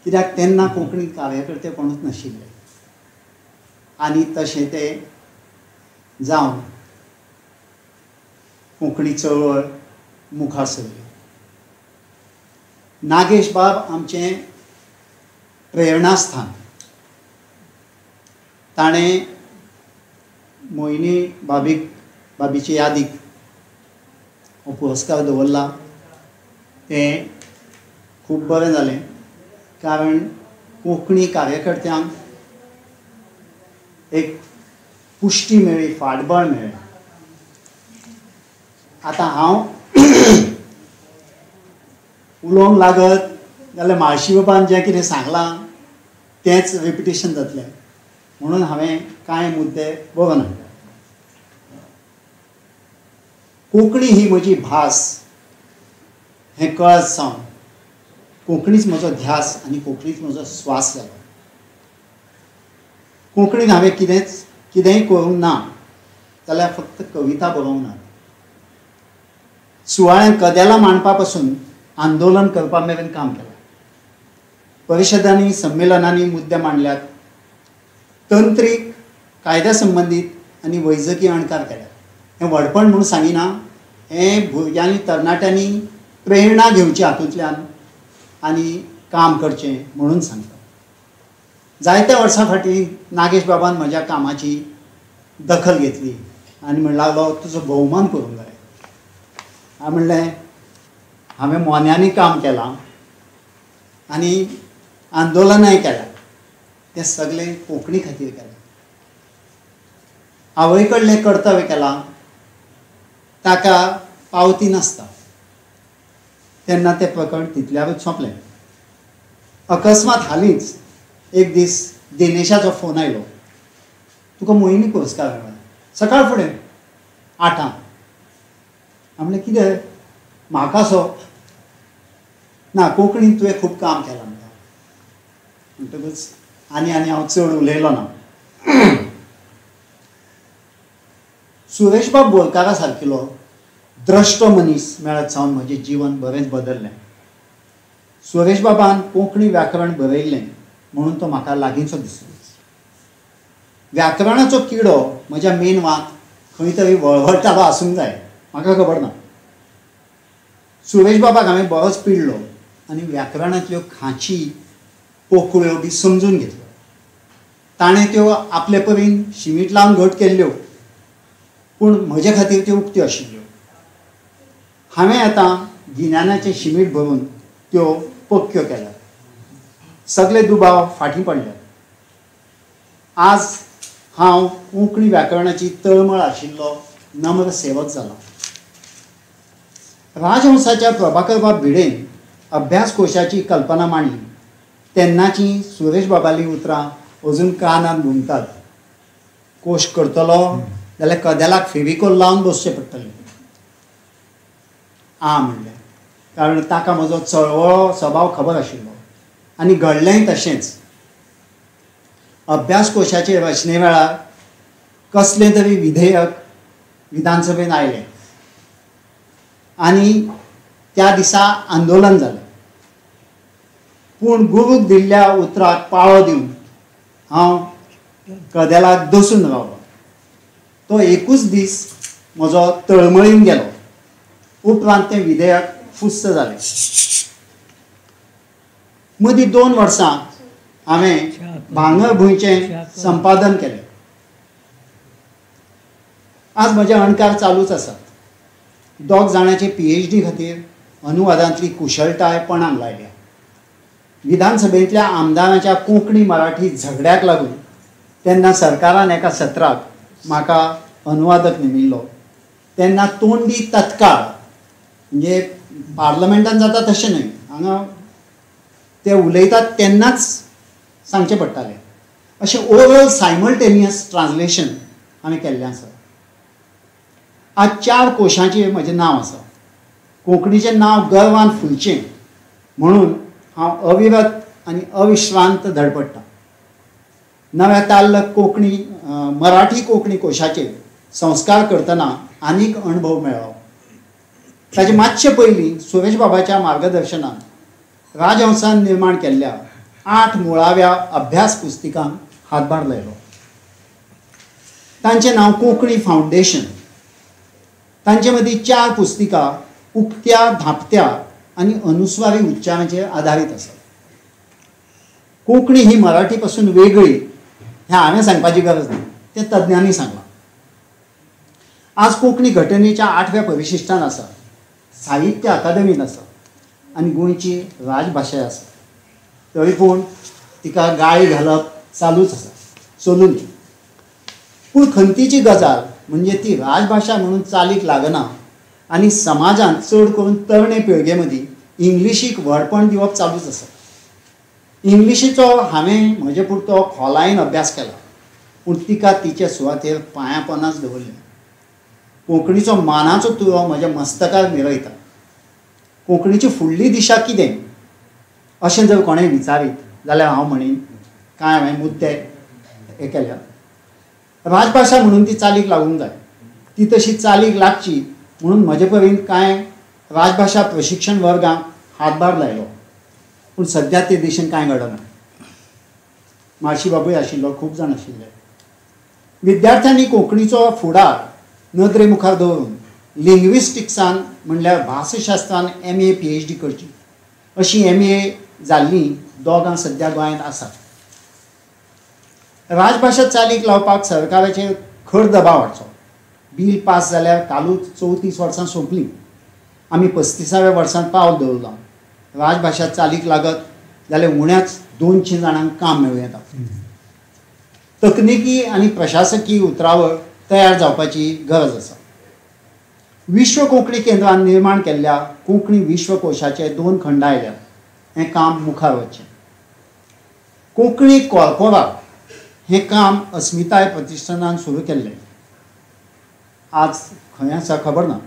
कित्याक तेन्ना कोंकणी कार्यकर्ते कोणूच नाशिल्ले. आनी तशें तें जावन कोंकणी चळवळ मुखार सरली. नागेश बाब आमचें प्रेरणास्थान. ताणें मोहिनी बाबीचे यादीक हो पुरस्कार दवरला तें खूब बरें जालें, कारण कोंकणी कार्यकर्त्यांक एक पुश्टी मेळ्ळी, फाटबळ मेळ्ळें. आतां हांव उलोवंक लागत जाल्यार म्हाळशी बाबान जें कितें सांगलां तेंच रिपिटेशन जातलें, म्हणून हांवें कांय मुद्दे बरोवन हाडले. कोंकणी ही म्हजी भास हें कळत सावन कोंकणीच म्हजो ध्यास आनी कोंकणीच म्हजो स्वास जालो. कोंकणीन हांवें कितेंय करूंक ना जाल्यार फक्त कविता बरोवंक ना. सुवाळ्यांत कदेलां मांडपा पासून आंदोलन करपा मेरेन काम केलां. परिशदांनी, संमेलनांनी मुद्दे मांडल्यात, तंत्रीक, कायद्या संबंदीत आनी वैजकी अणकार केल्यात. हें व्हडपण म्हणून सांगिना, हें भुरग्यांनी तरणाट्यांनी प्रेरणा घेवची हातूंतल्यान आनी काम करचें म्हणून सांगता. जायत्या वर्सां फाटीं नागेश बाबान म्हज्या कामाची दखल घेतली आनी म्हणूंक लागलो तुजो भोवमान करूंक जाय. हांवें म्हणलें हांवें मोन्यांनी काम केलां आनी आंदोलनाय केलां, तें सगळें कोंकणी खातीर केलां. आवय कडलें कर्तव्य केलां ताका पावती नासता. तेन्ना तें प्रकरण तितल्यारूच सोंपलें. अकस्मात हालींच एक दीस दिनेशाचो फोन आयलो, तुका मोहिनी पुरस्कार मेळ्ळा. सकाळ फुडें 8 हांवें म्हणलें कितें म्हाका सो ना, कोंकणीन तुवें खूब काम केलां म्हणटा. म्हणटकच आनी आनी हांव चड उलयलो ना. सुरेशबाब बोरकारा सारकिलो द्रश्टो मनीस मेळत सावन म्हजें जीवन बरेंच बदल्लें. सुरेशबाबान कोंकणी व्याकरण बरयल्लें म्हणून तो म्हाका लागींचो दिसलो. व्याकरणाचो किडो म्हज्या मेनवांत खंय तरी वळवळटालो आसूंक जाय, म्हाका खबर ना. सुरेशबाबाक हांवें बरोच पिडलो आनी व्याकरणांतल्यो खांची पोकळ्यो बी समजून घेतल्यो. ताणें त्यो आपले परीन शिमीट लावन घट केल्ल्यो, पूण म्हजे खातीर त्यो उक्त्यो आशिल्ल्यो. हांवें आतां गिन्यानाचें शिमीट भरून त्यो पक्क्यो केल्यात. सगळे दुबाव फाटीं पडल्यात. आज हांव कोंकणी व्याकरणाची तळमळ आशिल्लो नम्र सेवक जाला. राजहंसाच्या प्रभाकरबाब भिडेन अभ्यास कोशाची कल्पना मांडली तेन्नाची सुरेशबाबालीं उतरां अजून कानांत घुमतात. कोश करतलो जाल्यार कदेलाक फेविकोल लावन बसचें पडटलें. आ म्हणलें, कारण ताका म्हजो चळवळो स्वभाव खबर आशिल्लो आनी घडलेंय तशेंच. अभ्यास कोशाचे रचने वेळार कसलें तरी विधेयक विधानसभेन आयलें आनी त्या दिसा आंदोलन जालें. पूण गुरूक दिल्ल्या उतराक पाळो दिवन हांव कदेलाक दसून रावलो. तो एकूच दीस म्हजो तळमळीन गेलो. उपरांत तें विधेयक फुस्त जालें. मदीं 2 वर्सां हांवें भांगरभूंयचें संपादन केलें. आज म्हजे अणकार चालूच आसात. 2 जाणांचे PhD खातीर अनुवादांतली कुशळटाय पणाक लायल्या. विधानसभेंतल्या आमदारांच्या कोंकणी मराठी झगड्याक लागून तेन्ना सरकारान एका सत्राक म्हाका अनुवादक नेमिल्लो. तेन्ना तोंडी तत्काळ म्हणजे पार्लमेंटान जाता तशें न्हय, हांगा ते उलयतात तेन्नाच सांगचें पडटालें. अशें ओवरऑल सायमल्टेनियस ट्रान्सलेशन हांवें केल्लें आसा. आज 4 कोशांचेर म्हजें नांव आसा. कोंकणीचें नांव गर्वान फुलचें म्हणून हांव अविरत आनी अविश्रांत धडपडटा. नव्या ताल्ल कोंकणी मराठी कोंकणी कोशाचेर संस्कार करतना आनीक अणभव मेळ्ळो. ताचे मातशे पयलीं सुरेशबाबाच्या मार्गदर्शनान राजहंसान निर्माण केल्ल्या 8 मुळाव्या अभ्यास पुस्तिकांक हातभार लायलो. तांचें नांव कोंकणी फावंडेशन. तांचे मदीं 4 पुस्तिका उक्त्या धांपत्या आनी अनुस्वारी उच्चारांचेर आदारीत आसात. कोंकणी ही मराठी पासून वेगळी हें हांवें सांगपाची गरज ना, तें तज्ञांनी सांगलां. आज कोंकणी घटनेच्या 8व्या परिशिश्टान आसा, साहित्य अकादमीन आसा आनी गोंयची राजभाशा आसा. तरी पूण तिका गाळी घालप चालूच आसा, चलून. पूण खंतीची गजाल म्हणजे ती राजभाशा म्हणून चालीक लागना आनी समाजांत चड करून तरणे पिळगे मदीं इंग्लिशीक व्हडपण दिवप चालूच आसा. इंग्लिशीचो हांवें म्हजे पुरतो खोलायेन अभ्यास केला, पूण तिका तिचे सुवातेर पांयापोनाच दवरलें. कोंकणीचो मानाचो तुरो म्हज्या मस्तकार मिरयता. कोंकणीची फुडली दिशा कितें अशें जर कोणें विचारीत जाल्यार हांव म्हणीन कांय हांवें मुद्दे हे केल्यात. राजभाशा म्हणून ती चालीक लागूंक जाय, ती तशी चालीक लागची म्हणून म्हजे परीन कांय राजभाशा प्रशिक्षण वर्गांक हातभार लायलो, पूण सद्या ते दिशेन कांय घडना. माशी बाबूय आशिल्लो, खूब जाण आशिल्ले. विद्यार्थ्यांनी कोंकणीचो फुडार नदरे मुखार दवरून लिंग्विस्टिक्सान म्हणल्यार भासशास्त्रान MA PhD करची. अशी MA जाल्लीं दोगां सद्या गोंयांत आसात. राजभाशा चालीक लावपाक सरकाराचेर खर दबाव हाडचो. बील पास जाल्यार कालूच 34 वर्सां सोंपलीं. आमी 35व्या वर्सांत पावल दवरलां. राजभाशा चालीक लागत जाल्यार उण्याच 200 जाणांक काम मेळूं येता. तकनिकी आनी प्रशासकीय उतरावळ तयार जावपाची गरज आसा. विश्व कोंकणी केंद्रान निर्माण केल्ल्या कोंकणी विश्वकोशाचे 2 खंड आयल्यात. हें काम मुखार वचचें. कोंकणी कॉर्पोरा हें काम अस्मिताय प्रतिष्ठानान सुरू केल्लें. आज खंय आसा खबर ना.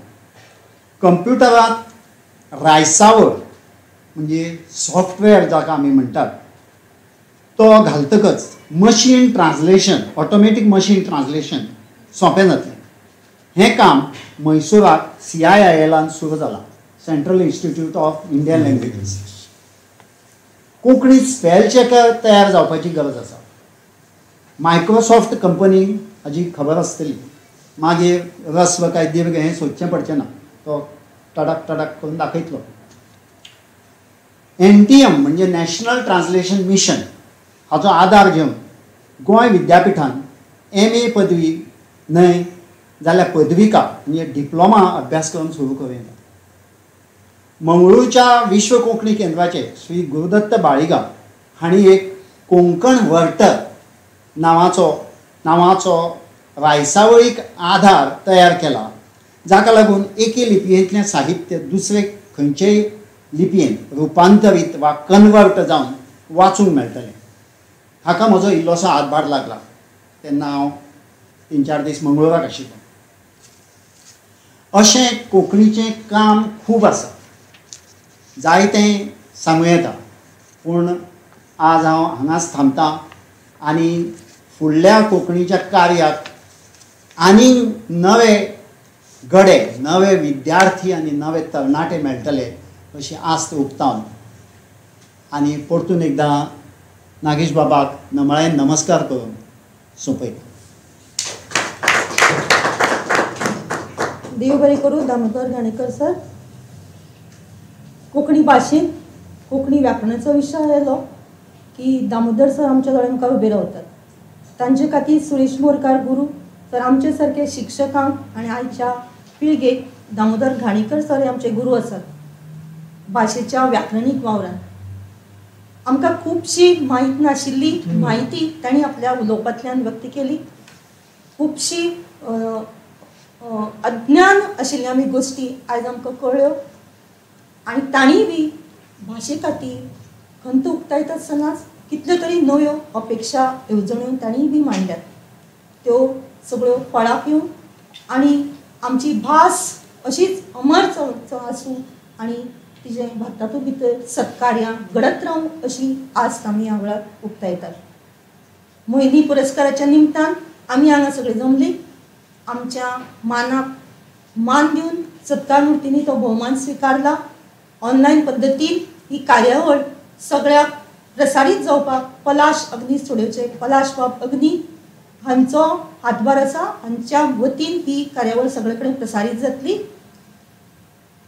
कंप्युटरांत रायसावळ म्हणजे सॉफ्टवेअर जाका आमी म्हणटात तो घालतकच machine translation, automatic machine translation सोंपें जातलें. हें काम म्हैसूराक CIIL सुरू जालां, Central Institute of Indian Languages. Konkani spell checker तयार जावपाची गरज आसा. मायक्रोसॉफ्ट कंपनी हाजी खबर आसतली. मागीर रस्व काय दीर्घ हें सोदचें पडचें ना, तो टडक टडक करून दाखयतलो. NTM म्हणजे नॅशनल ट्रान्सलेशन मिशन हाचो आदार घेवन गोंय विद्यापिठान MA पदवी न्हय जाल्यार पदविका म्हणजे डिप्लोमा अभ्यासक्रम सुरू करूं येता. मंगळूरच्या विश्व कोंकणी केंद्राचे श्री गुरुदत्त बाळिगा हांणी एक कोंकण वर्टर नांवाचो रायसावळीक आधार तयार केला, जाका लागून एके लिपयेंतलें साहित्य दुसरे खंयचेय लिपयेंत रुपांतरीत वा कन्वर्ट जावन वाचूंक मेळटलें. हाका म्हजो इल्लोसो हातभार लागला. तेन्ना हांव 3-4 दीस मंगळूराक आशिल्लो. अशें कोंकणीचें काम खूब आसा, जायतें सांगूं येता, पूण आज हांव हांगाच थांबतां आनी फुडल्या कोंकणीच्या कार्याक आनीक नवे गडे, नवे विद्यार्थी आनी नवे तरणाटे मेळटले अशी आस्त उक्तावन आनी परतून एकदां नागेश बाबाक नमळायेन नमस्कार करून सोंपयता. देव बरें करूं दामोदर घाणेकर सर. कोंकणी भाशेंत कोंकणी व्याकरणाचो विशय आयलो की दामोदर सर आमच्या दोळ्या मुखार उबे रावतात. तांचे खातीर सुरेश बोरकार गुरू तर आमचे सारके शिक्षकांक आनी आयच्या पिळगेक दामोदर घाणेकर सर हे आमचे गुरू आसात. भाशेच्या व्याकरणीक वावरान आमकां खुबशी म्हायती नाशिल्ली म्हायती तांणी आपल्या उलोवपांतल्यान व्यक्त केली. खुबशी अज्ञान आशिल्ल्या आमी गोश्टी आयज आमकां कळ्ळ्यो आनी तांणी बी भाशे खातीर खंत उक्तायता आसतनाच कितल्यो तरी नव्यो अपेक्षा येवजण्यो तांणी बी मांडल्यात. त्यो सगळ्यो फळाक येवन आनी आमची भास अशीच अमर आसूं आनी तिजें भारतांतूय भितर सत्कार्यां घडत रावूं अशी आस्त आमी ह्या वेळार उक्तायतात. मोहिनी पुरस्काराच्या निमतान आमी हांगा सगळे जमली. आमच्या मानाक मान दिवन सत्कार मुर्तींनी तो भोवमान स्विकारला. ऑनलायन पद्दतीन ही कार्यावळ सगळ्याक प्रसारीत जावपाक पलाश अग्नी स्टुडियोचे पलाश बाब अग्नी हांचो हातभार आसा. हांच्या वतीन ही कार्यावळ सगळे कडेन प्रसारीत जातली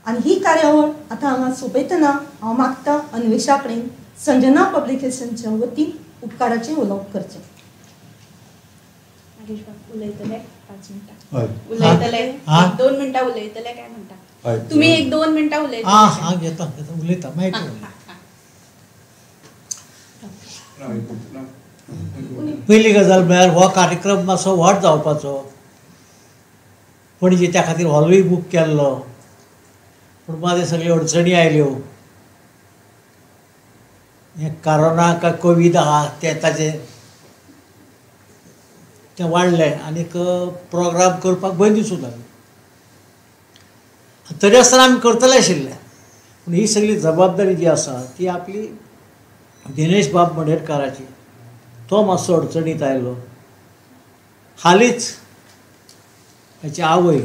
आनी ही कार्यावळ आतां हांगा सोंपयतना हांव मागता अन्वेशा कडेन संजना पब्लिकेशनच्या वतीन उपकाराचें उलोवप करचें. उलयतले 5 मिनटां उलयतले, 2 मिनटां उलयतले काय म्हणटा तुमी? 1-2 मिनटां उलयतले. हां घेता उलयता मागीर. पयली गजाल म्हळ्यार हो कार्यक्रम मातसो व्हड जावपाचो. पणजे त्या खातीर हॉलूय बूक केल्लो, पूण मागीर सगळ्यो अडचणी आयल्यो. हें कोरोना काय कोवीड आहा तें ताजें तें वाडलें आनीक प्रोग्राम करपाक भंय दिसूंक लागलो. तरी आसतना आमी करतले आशिल्ले, पूण ही सगळी जबाबदारी जी आसा ती आपली दिनेश बाब मडेरकाराची. तो मातसो अडचणीत आयलो. हालींच ताची आवय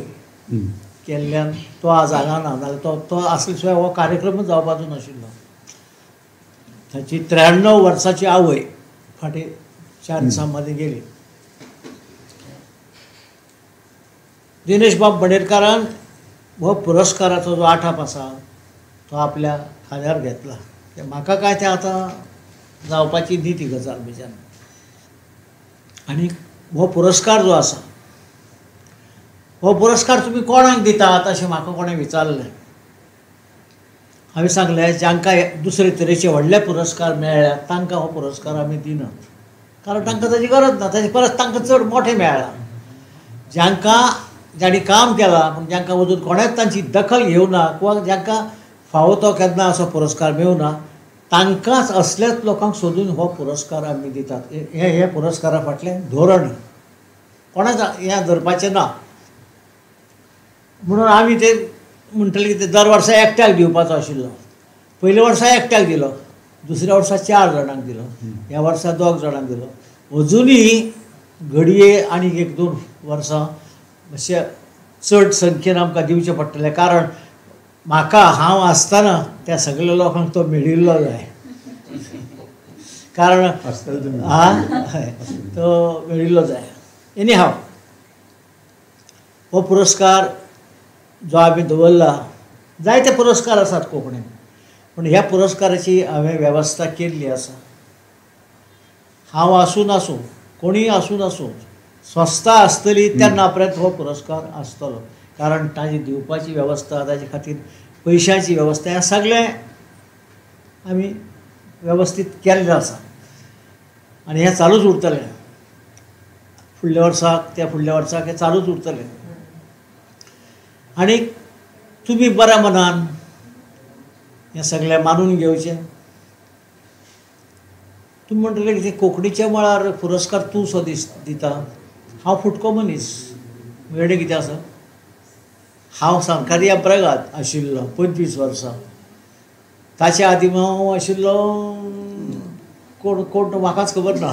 केल्ल्यान तो आज हांगा ना, जाल्यार तो आसले शिवाय हो कार्यक्रमच जावपाचो नाशिल्लो. ताची 93 वर्साची आवय फाटीं 4 दिसां मदीं गेली. दिनेश बाब मडेरकारान हो पुरस्काराचो जो आठाप आसा तो आपल्या खांद्यार घेतला. म्हाका काय तें आतां जावपाची न्ही ती गजाल म्हज्यान. आनी हो पुरस्कार जो आसा हो पुरस्कार तुमी कोणाक दितात अशें म्हाका कोणें विचारलें. हांवें सांगलें जांकां दुसरे तरेचे व्हडले पुरस्कार मेळ्ळ्या तांकां हो पुरस्कार आमी दिनात, कारण तांकां ताची गरज ना, ताचे परस तांकां चड मोठें मेळ्ळां. जांकां जांणी काम केलां पूण जांकां अजून कोणेंच तांची दखल घेवना किंवा जांकां फावो तो केन्ना असो पुरस्कार मेळना तांकांच असल्याच लोकांक सोदून हो पुरस्कार आमी दितात. हे हे पुरस्कारा फाटलें धोरण कोणाच हें धरपाचें ना. म्हणून आमी ते म्हणटले की ते दर वर्सा एकट्याक दिवपाचो आशिल्लो. पयल्या वर्सा एकट्याक दिलो, दुसऱ्या वर्सा 4 जाणांक दिलो, ह्या वर्सा 2 जाणांक दिलो. अजुनूय घडये आनीक 1-2 वर्सां मातशें चड संख्येन आमकां दिवचें पडटलें, कारण म्हाका हांव आसतना त्या सगळ्या लोकांक तो मेळिल्लो जाय, कारण हय तो मेळिल्लो जाय. एनी हांव हो पुरस्कार जो आमी दवरला, जायते पुरस्कार आसात कोंकणीन, पूण ह्या पुरस्काराची हांवें वेवस्था केल्ली आसा. हांव आसूं नासूं, कोणीय आसूं नासूं, संस्था आसतली तेन्ना पर्यंत हो पुरस्कार आसतलो, कारण ताजी दिवपाची वेवस्था, ताजे खातीर पयशांची वेवस्था, हें सगळें आमी वेवस्थीत केल्लें आसा आनी हें चालूच उरतलें. फुडल्या वर्साक त्या फुडल्या वर्साक हें चालूच उरतलें. आनी तुमी बऱ्या मनान हें सगळें मानून घेवचें. तुमी म्हणटले की कोंकणीच्या मळार पुरस्कार तूं सो दिता, हांव फुटको मनीस, वेडे कितें आसा. हांव सांकारिया ब्रेगाद आशिल्लो 25 वर्सां, ताच्या आदीं हांव आशिल्लो कोण कोण तो म्हाकाच खबर ना,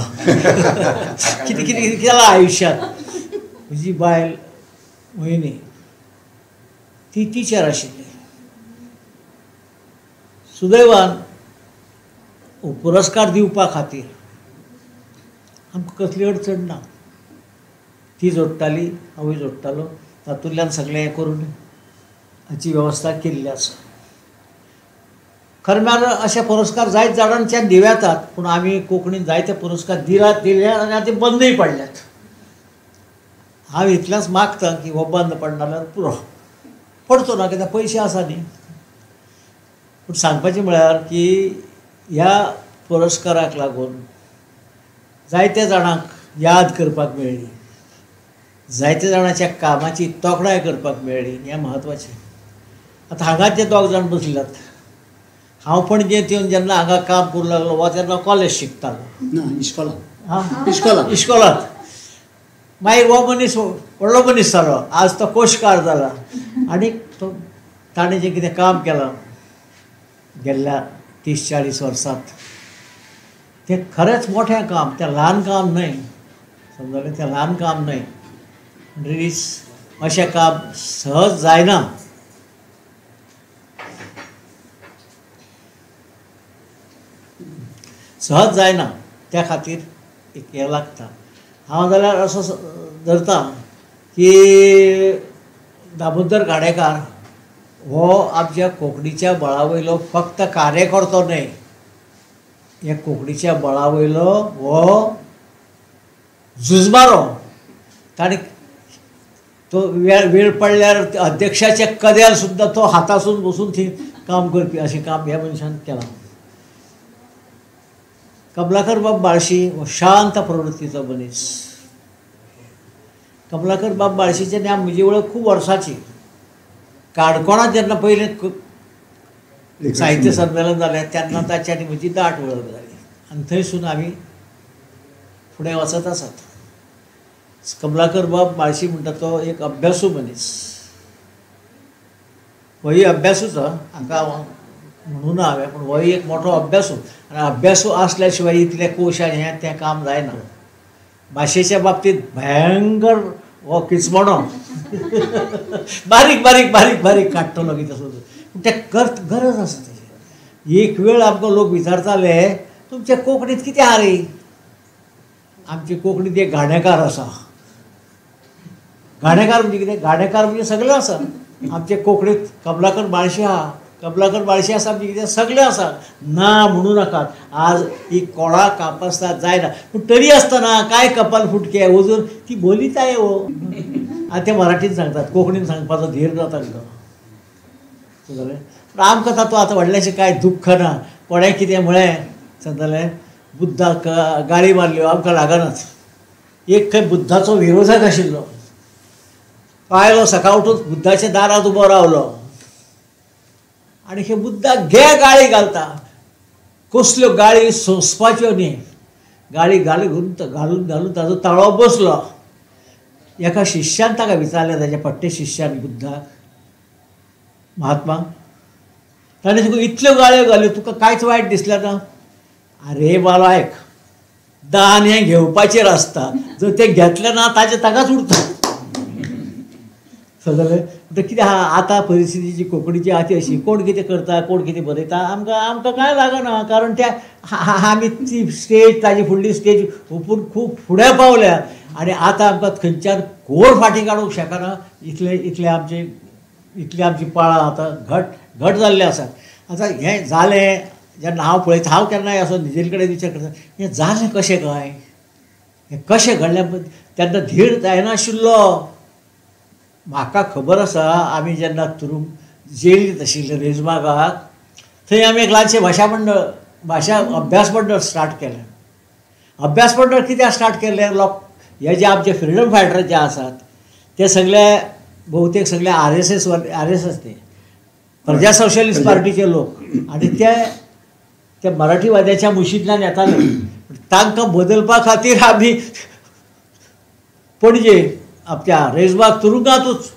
कितें कितें केलां आयुश्यांत. म्हजी बायल मोहिनी ती टिचर आशिल्ली. सुदैवान पुरस्कार दिवपा खातीर आमकां कसली अडचण ना, ती जोडटाली, हांवूय जोडटालो, तातूंतल्यान सगळें हें करून हाची वेवस्था केल्ली आसा. खरें म्हळ्यार अशे पुरस्कार जायत जाणांच्यान दिवं येतात, पूण आमी कोंकणीन जायते पुरस्कार दिले आनी आतां बंदूय पडल्यात. हांव इतलेंच मागता की हो बंद पडना जाल्यार पुरो, पडचो ना, कित्याक पयशे आसा न्ही. पूण सांगपाचें म्हळ्यार की ह्या पुरस्काराक लागून जायत्या जाणांक याद करपाक मेळ्ळी, जायत्या जाणांच्या कामाची तोखणाय करपाक मेळ्ळी, हें म्हत्वाचें. आतां हांगाच जे 2 जाण बसल्यात, हांव पणजेंत येवन जेन्ना हांगा काम करूंक लागलो वा तेन्ना कॉलेज शिकतालो ना, इश्कोलांत, इश्कोलांत इश्कोलांत. मागीर हो मनीस व्हडलो मनीस जालो, आज तो कोशकार जाला आनी तो ताणें जें कितें काम केलां गेल्ल्या 30-40 वर्सांत तें खरेंच मोठें काम, तें ल्हान काम न्हय, समजलें, तें ल्हान काम न्हय. म्हणटकीच अशें काम सहज जायना. सहज जायना, त्या खातीर एक हें लागता. हांव जाल्यार असो धरता की दामोदर गाडेकार हो आमच्या कोंकणीच्या बळा वयलो फक्त कार्यकर्तो न्हय, ह्या कोंकणीच्या बळा वयलो हो झुजमारो. ताणें तो वेळ पडल्यार अध्यक्षाच्या कदेल सुद्दां तो हातासून बसून थंय काम करपी, अशें काम ह्या मनशान केलां. कमलाकर बाब बाळशी हो शांत प्रवृत्तीचो मनीस. कमलाकर बाब बाळशीचें नांव म्हजी वळख खूब वर्सांची. काणकोणांत जेन्ना पयलें साहित्य संमेलन जालें तेन्ना ताची आनी म्हजी दाट वळख जाली आनी थंयसून आमी फुडें वचत आसात. कमलाकर बाब बाळशी म्हणटा तो एक अभ्यासू मनीस, होय अभ्यासूच हांकां म्हणून हांवें, पूण होय एक मोठो अभ्यासू. आनी अभ्यासू आसल्या शिवाय इतले कोश आनी हें तें काम जायना. भाशेच्या बाबतींत भयंकर हो किचमणो बारीक बारीक बारीक बारीक काडटलो कितें सोदून, पूण तें गरज आसा तेजी. एक वेळ आमकां लोक विचारताले तुमच्या कोंकणींत कितें आहा रे, आमची कोंकणींत एक घाणेकार आसा. घाणेकार म्हणजे कितें? घाणेकार म्हणजे सगळें आसा. आमचे कोंकणीत कमलाकर बाळशी आहा, कमलाकर बाळशी आसा, आमचे कितें सगळें आसा, ना म्हणू नाकात. आज ही कोणा कापसतात जायना, पूण तरी आसतना कांय कपाल फुटके वजून ती बोलिताय हो. आनी ते मराठीन सांगतात, कोंकणीन सांगपाचो धीर जाता तांकां. जालें, पूण आमकां तातूंत आतां व्हडलेंशें कांय दुख्ख ना. कोणें कितें म्हळें समजलें, बुद्धाक गाळी मारल्यो आमकां लागनाच. एक खंय बुद्धाचो विरोधक आशिल्लो, आयलो सकाळ उठून बुद्धाच्या दारांत उबो रावलो आनी हे बुद्धाक घे गाळी घालता. कसल्यो गाळी सोंसपाच्यो न्ही, गाळी घालून घालून घालून ताजो ताळो बसलो. एका शिष्यान ताका विचारलें, ताच्या पट्टे शिष्यान बुद्धाक, महात्मा ताणें तुका इतल्यो गाळ्यो घाल्यो, तुका कांयच वायट दिसलें ना? अरे बाबा आयक, दान हें घेवपाचेर आसता, जर तें घेतलें ना ताचें ताकाच उरता. समजलें? म्हणटकीर कितें आहा आतां परिस्थिती जी कोंकणीची आहा ती अशी, कोण कितें करता कोण कितें बरयता आमकां आमकां कांय लागना, कारण त्या आमी ती स्टेज ताजी फुडली स्टेज हुपून खूब फुडें पावल्या आनी आतां आमकां खंयच्यान कोण फाटीं काडूंक शकना. इतले इतले आमचे इतली आमची पाळां आतां घट घट जाल्ली आसात. आतां हें जालें जेन्ना हांव पळयता, हांव केन्नाय असो निजेर कडेन विचार करता, हें जालें कशें काय, हें कशें घडलें? तेन्ना धीर जायनाशिल्लो. म्हाका खबर आसा, आमी जेन्ना तुरुंग जेलींत आशिल्ले रेजमागाक, थंय आमी एक ल्हानशें भाशा मंडळ, भाशा अभ्यास मंडळ स्टार्ट केलें. अभ्यास मंडळ कित्याक स्टार्ट केलें? लोक हे जे आमचे फ्रिडम फायटर जे आसात ते सगळे बहुतेक सगळे R S R S S ते प्रजा सोशलिस्ट पार्टीचे लोक, आनी ते ते मराठीवाद्याच्या मुशींतल्यान येताले. तांकां बदलपा खातीर आमी पणजे आमच्या रेजबाग तुरुंगातूच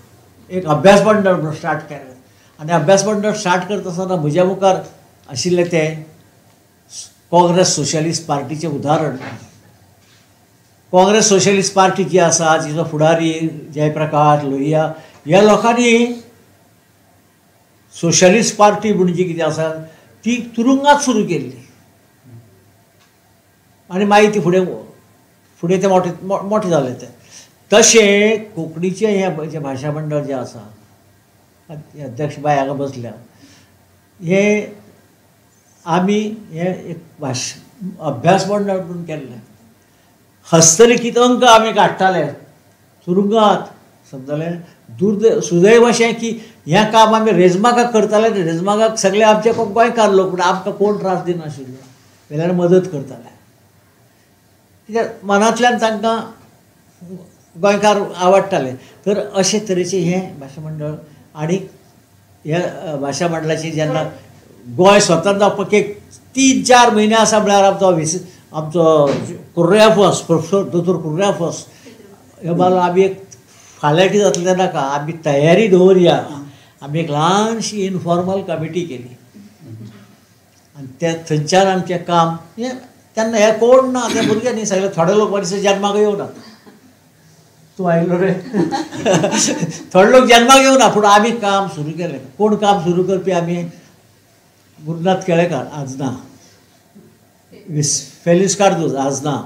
एक अभ्यास मंडळ म्हणून स्टार्ट केलें. आनी अभ्यास मंडळ स्टार्ट करता आसतना म्हज्या मुखार आशिल्लें तें काँग्रेस सोशलिस्ट पार्टीचें उदाहरण. काँग्रेस सोशलिस्ट पार्टी जी आसा, जिचो फुडारी जयप्रकाश लोहिया ह्या लोकांनी सोशलिस्ट पार्टी म्हूण जी कितें आसा ती तुरुंगात सुरू केल्ली आनी मागीर ती फुडें फुडें तें मोठें मोठें जालें. तें तशें कोंकणीचें हें जें भाशा मंडळ जें आसा, अध्यक्ष बाय हांगा बसल्या, हें आमी हें एक भाश अभ्यास मंडळ म्हणून केल्लें. हस्तलिखीत अंक आमी काडटाले तुरुंगात, समजलें? सुदैव अशें की हें काम आमी रेजमागाक करताले. रेजमागाक सगळे आमचे गोंयकार लोक, पूण आमकां कोण त्रास दिनाशिल्लो, वेल्यान मदत करताले. कित्याक मनांतल्यान तांकां गोंयकार आवडटाले. तर अशे तरेचें हें भाशा मंडळ. आनी ह्या भाशा मंडळाची जेन्ना गोंय स्वतंत्र जावपाक एक 3-4 म्हयने आसा म्हळ्यार आमचो आमचो कुर्रेफोस, प्रोफेसर दोतोर कुर्रेफोस हे बालो, आमी एक फाल्यां कितें जातलें तें नाका, आमी तयारी दवरया. आमी एक ल्हानशी इनफॉर्मल कमिटी केली आनी ते थंयच्यान आमचें काम हें तेन्ना हें कोण ना, ते भुरगे न्ही सगळे, थोडे लोक मनीस जन्माक येवना, तूं आयलो रे, थोडे लोक जन्माक येवना, पूण आमी काम सुरू केलें. कोण काम सुरू करपी? आमी गुरुनाथ केळेकार आज ना, फेलिस कार्दोज आज ना,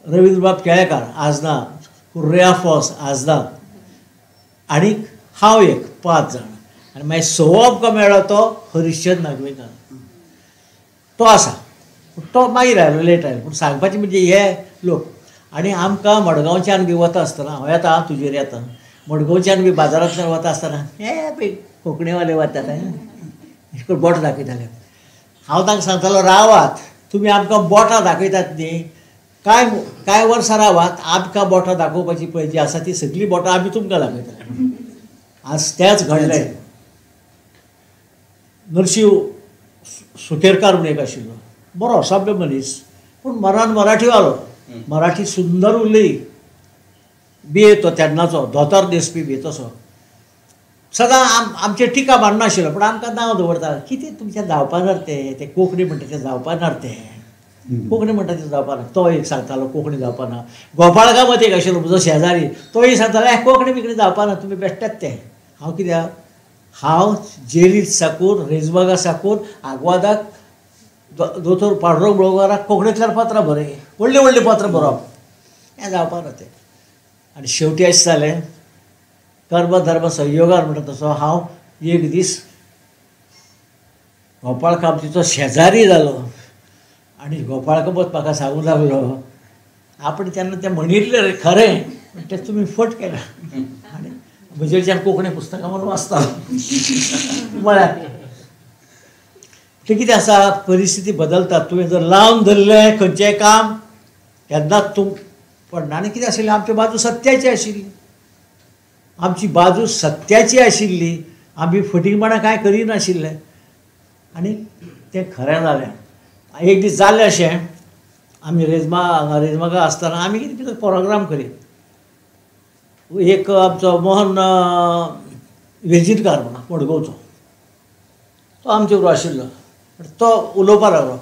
रवींद्रबाब केळेकार आज ना, कुर्रेया फोस आज ना, आनी हांव एक 5 जाण. आनी मागीर सवो आमकां मेळ्ळो तो हरिश्चंद्र नागवेंकार, तो आसा, तो मागीर आयलो, लेट आयलो. पूण सांगपाचें म्हणजे हे लोक. आनी आमकां मडगांवच्यान बी वता आसतना, हांव येता तुजेर येता, मडगांवच्यान बी बाजारांतल्यान वता आसतना हे पळय कोंकणीवाले वतात अशें करून बोट दाखयताले. हांव तांकां सांगतालो, रावात, तुमी आमकां बोटां दाखयतात न्ही, कांय कांय वर्सां रावात, आमकां बोटां दाखोवपाची पळय जी आसा ती सगळीं बोटां आमी तुमकां दाखयतले. आज तेंच घडलें. नरशिंव सुकेरकार म्हणून एक आशिल्लो, बरो सभ्य मनीस, पूण मरान मराठीवालो, मराठी सुंदर उलयी बी तो तेन्नाचो धोतर न्हेसपी बी तसो सदां आमचेर टिका मारनाशिल्लो, पूण आमकां नांव दवरता, कितें तुमचें जावपानार तें, तें कोंकणी म्हणटा तें जावपानार तें, कोंकणी म्हणटा तें जावपाना. तो एक सांगतालो कोंकणी जावपाना. गोपाळ कामत एक आशिल्लो म्हजो शेजारी, तोय सांगतालो ए कोंकणी बिकणी जावपाना, तुमी बेश्टेच तें. हांव कित्याक, हांव जेलींत साकून रेजबागा साकून आग्वादाक दोतोर पांडुरंग मळगांवकाराक कोंकणींतल्यान पत्रां बरय, व्हडलीं व्हडलीं पत्रां बरोवप, हें जावपाना तें. आनी शेवटी अशें जालें, कर्म धर्म संयोगान म्हणटा तसो हांव एक दीस गोपाळ कामतीचो शेजारी जालो आनी गोपाळ कामत म्हाका सांगूंक लागलो आपण तेन्ना तें म्हणिल्लें रे खरें, पूण तें तुमी फट केलें. आनी म्हजेच्यान कोंकणी पुस्तकां म्हणून वाचतालो. म्हळ्यार तें कितें आसा, परिस्थिती बदलता. तुवें जर लावन धरलें खंयचेंय काम केन्नाच तूं पडना. आनी कितें आशिल्लें, आमची बाजू सत्याची आशिल्ली, आमची बाजू सत्याची आशिल्ली, आमी फटींगपणां कांय करिनाशिल्ले आनी तें खरें जालें. एक दीस जालें अशें, आमी रेजमा हांगा रेजमागा आसतना आमी कितें कितें प्रोग्राम करीत, एक आमचो मोहन वेजीरकार म्हणून मडगांवचो, तो आमचे बरोबर आशिल्लो. तो उलोवपाक लागलो,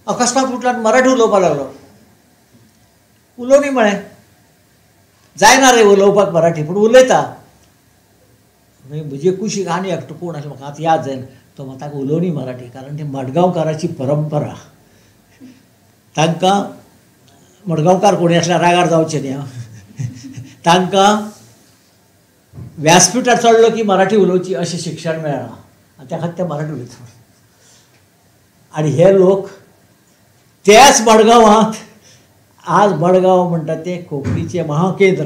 अकस्मात उठलो आनी मराठी उलोवपाक लागलो. उलोवनी म्हळें, जायना रे उलोवपाक मराठी, पूण उलयता. मागीर म्हजे कुशीक आनी एकटो कोण आसलो म्हाका आतां याद जायना, तो म्हणटा ताका उलोवनी मराठी, कारण ती मडगांवकाराची परंपरा. तांकां मडगांवकार कोणी आसल्यार रागार जावचें न्ही, तांकां व्यासपिठार चडलो की मराठी उलोवची अशें शिक्षण मेळ्ळां आनी त्या खातीर ते मराठी उलयता. आनी हे लोक त्याच मडगांवांत, आज मडगांव म्हणटा तें कोंकणीचें महाकेंद्र,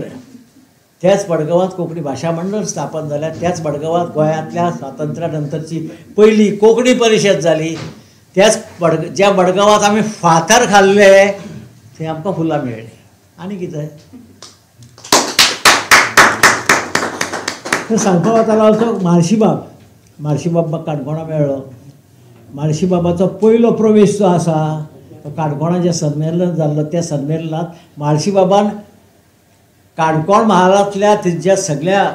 त्याच मडगांवांत कोंकणी भाशा मंडळ स्थापन जालें, त्याच मडगांवांत गोंयांतल्या स्वातंत्र्या नंतरची पयली कोंकणी परिशद जाली, त्याच ज्या मडगांवांत आमी फातर खाल्ले थंय आमकां फुलां मेळ्ळीं. आनी कितें तें सांगपा वतालो असो म्हाळशीबाब, म्हाळशीबाब म्हाका काणकोणा मेळ्ळो. म्हाळशीबाबाचो पयलो प्रवेश जो आसा तो काणकोणा जें संमेलन जाल्लो त्या संमेलनांत म्हाळशीबाबान काणकोण म्हालांतल्या थंयच्या सगळ्या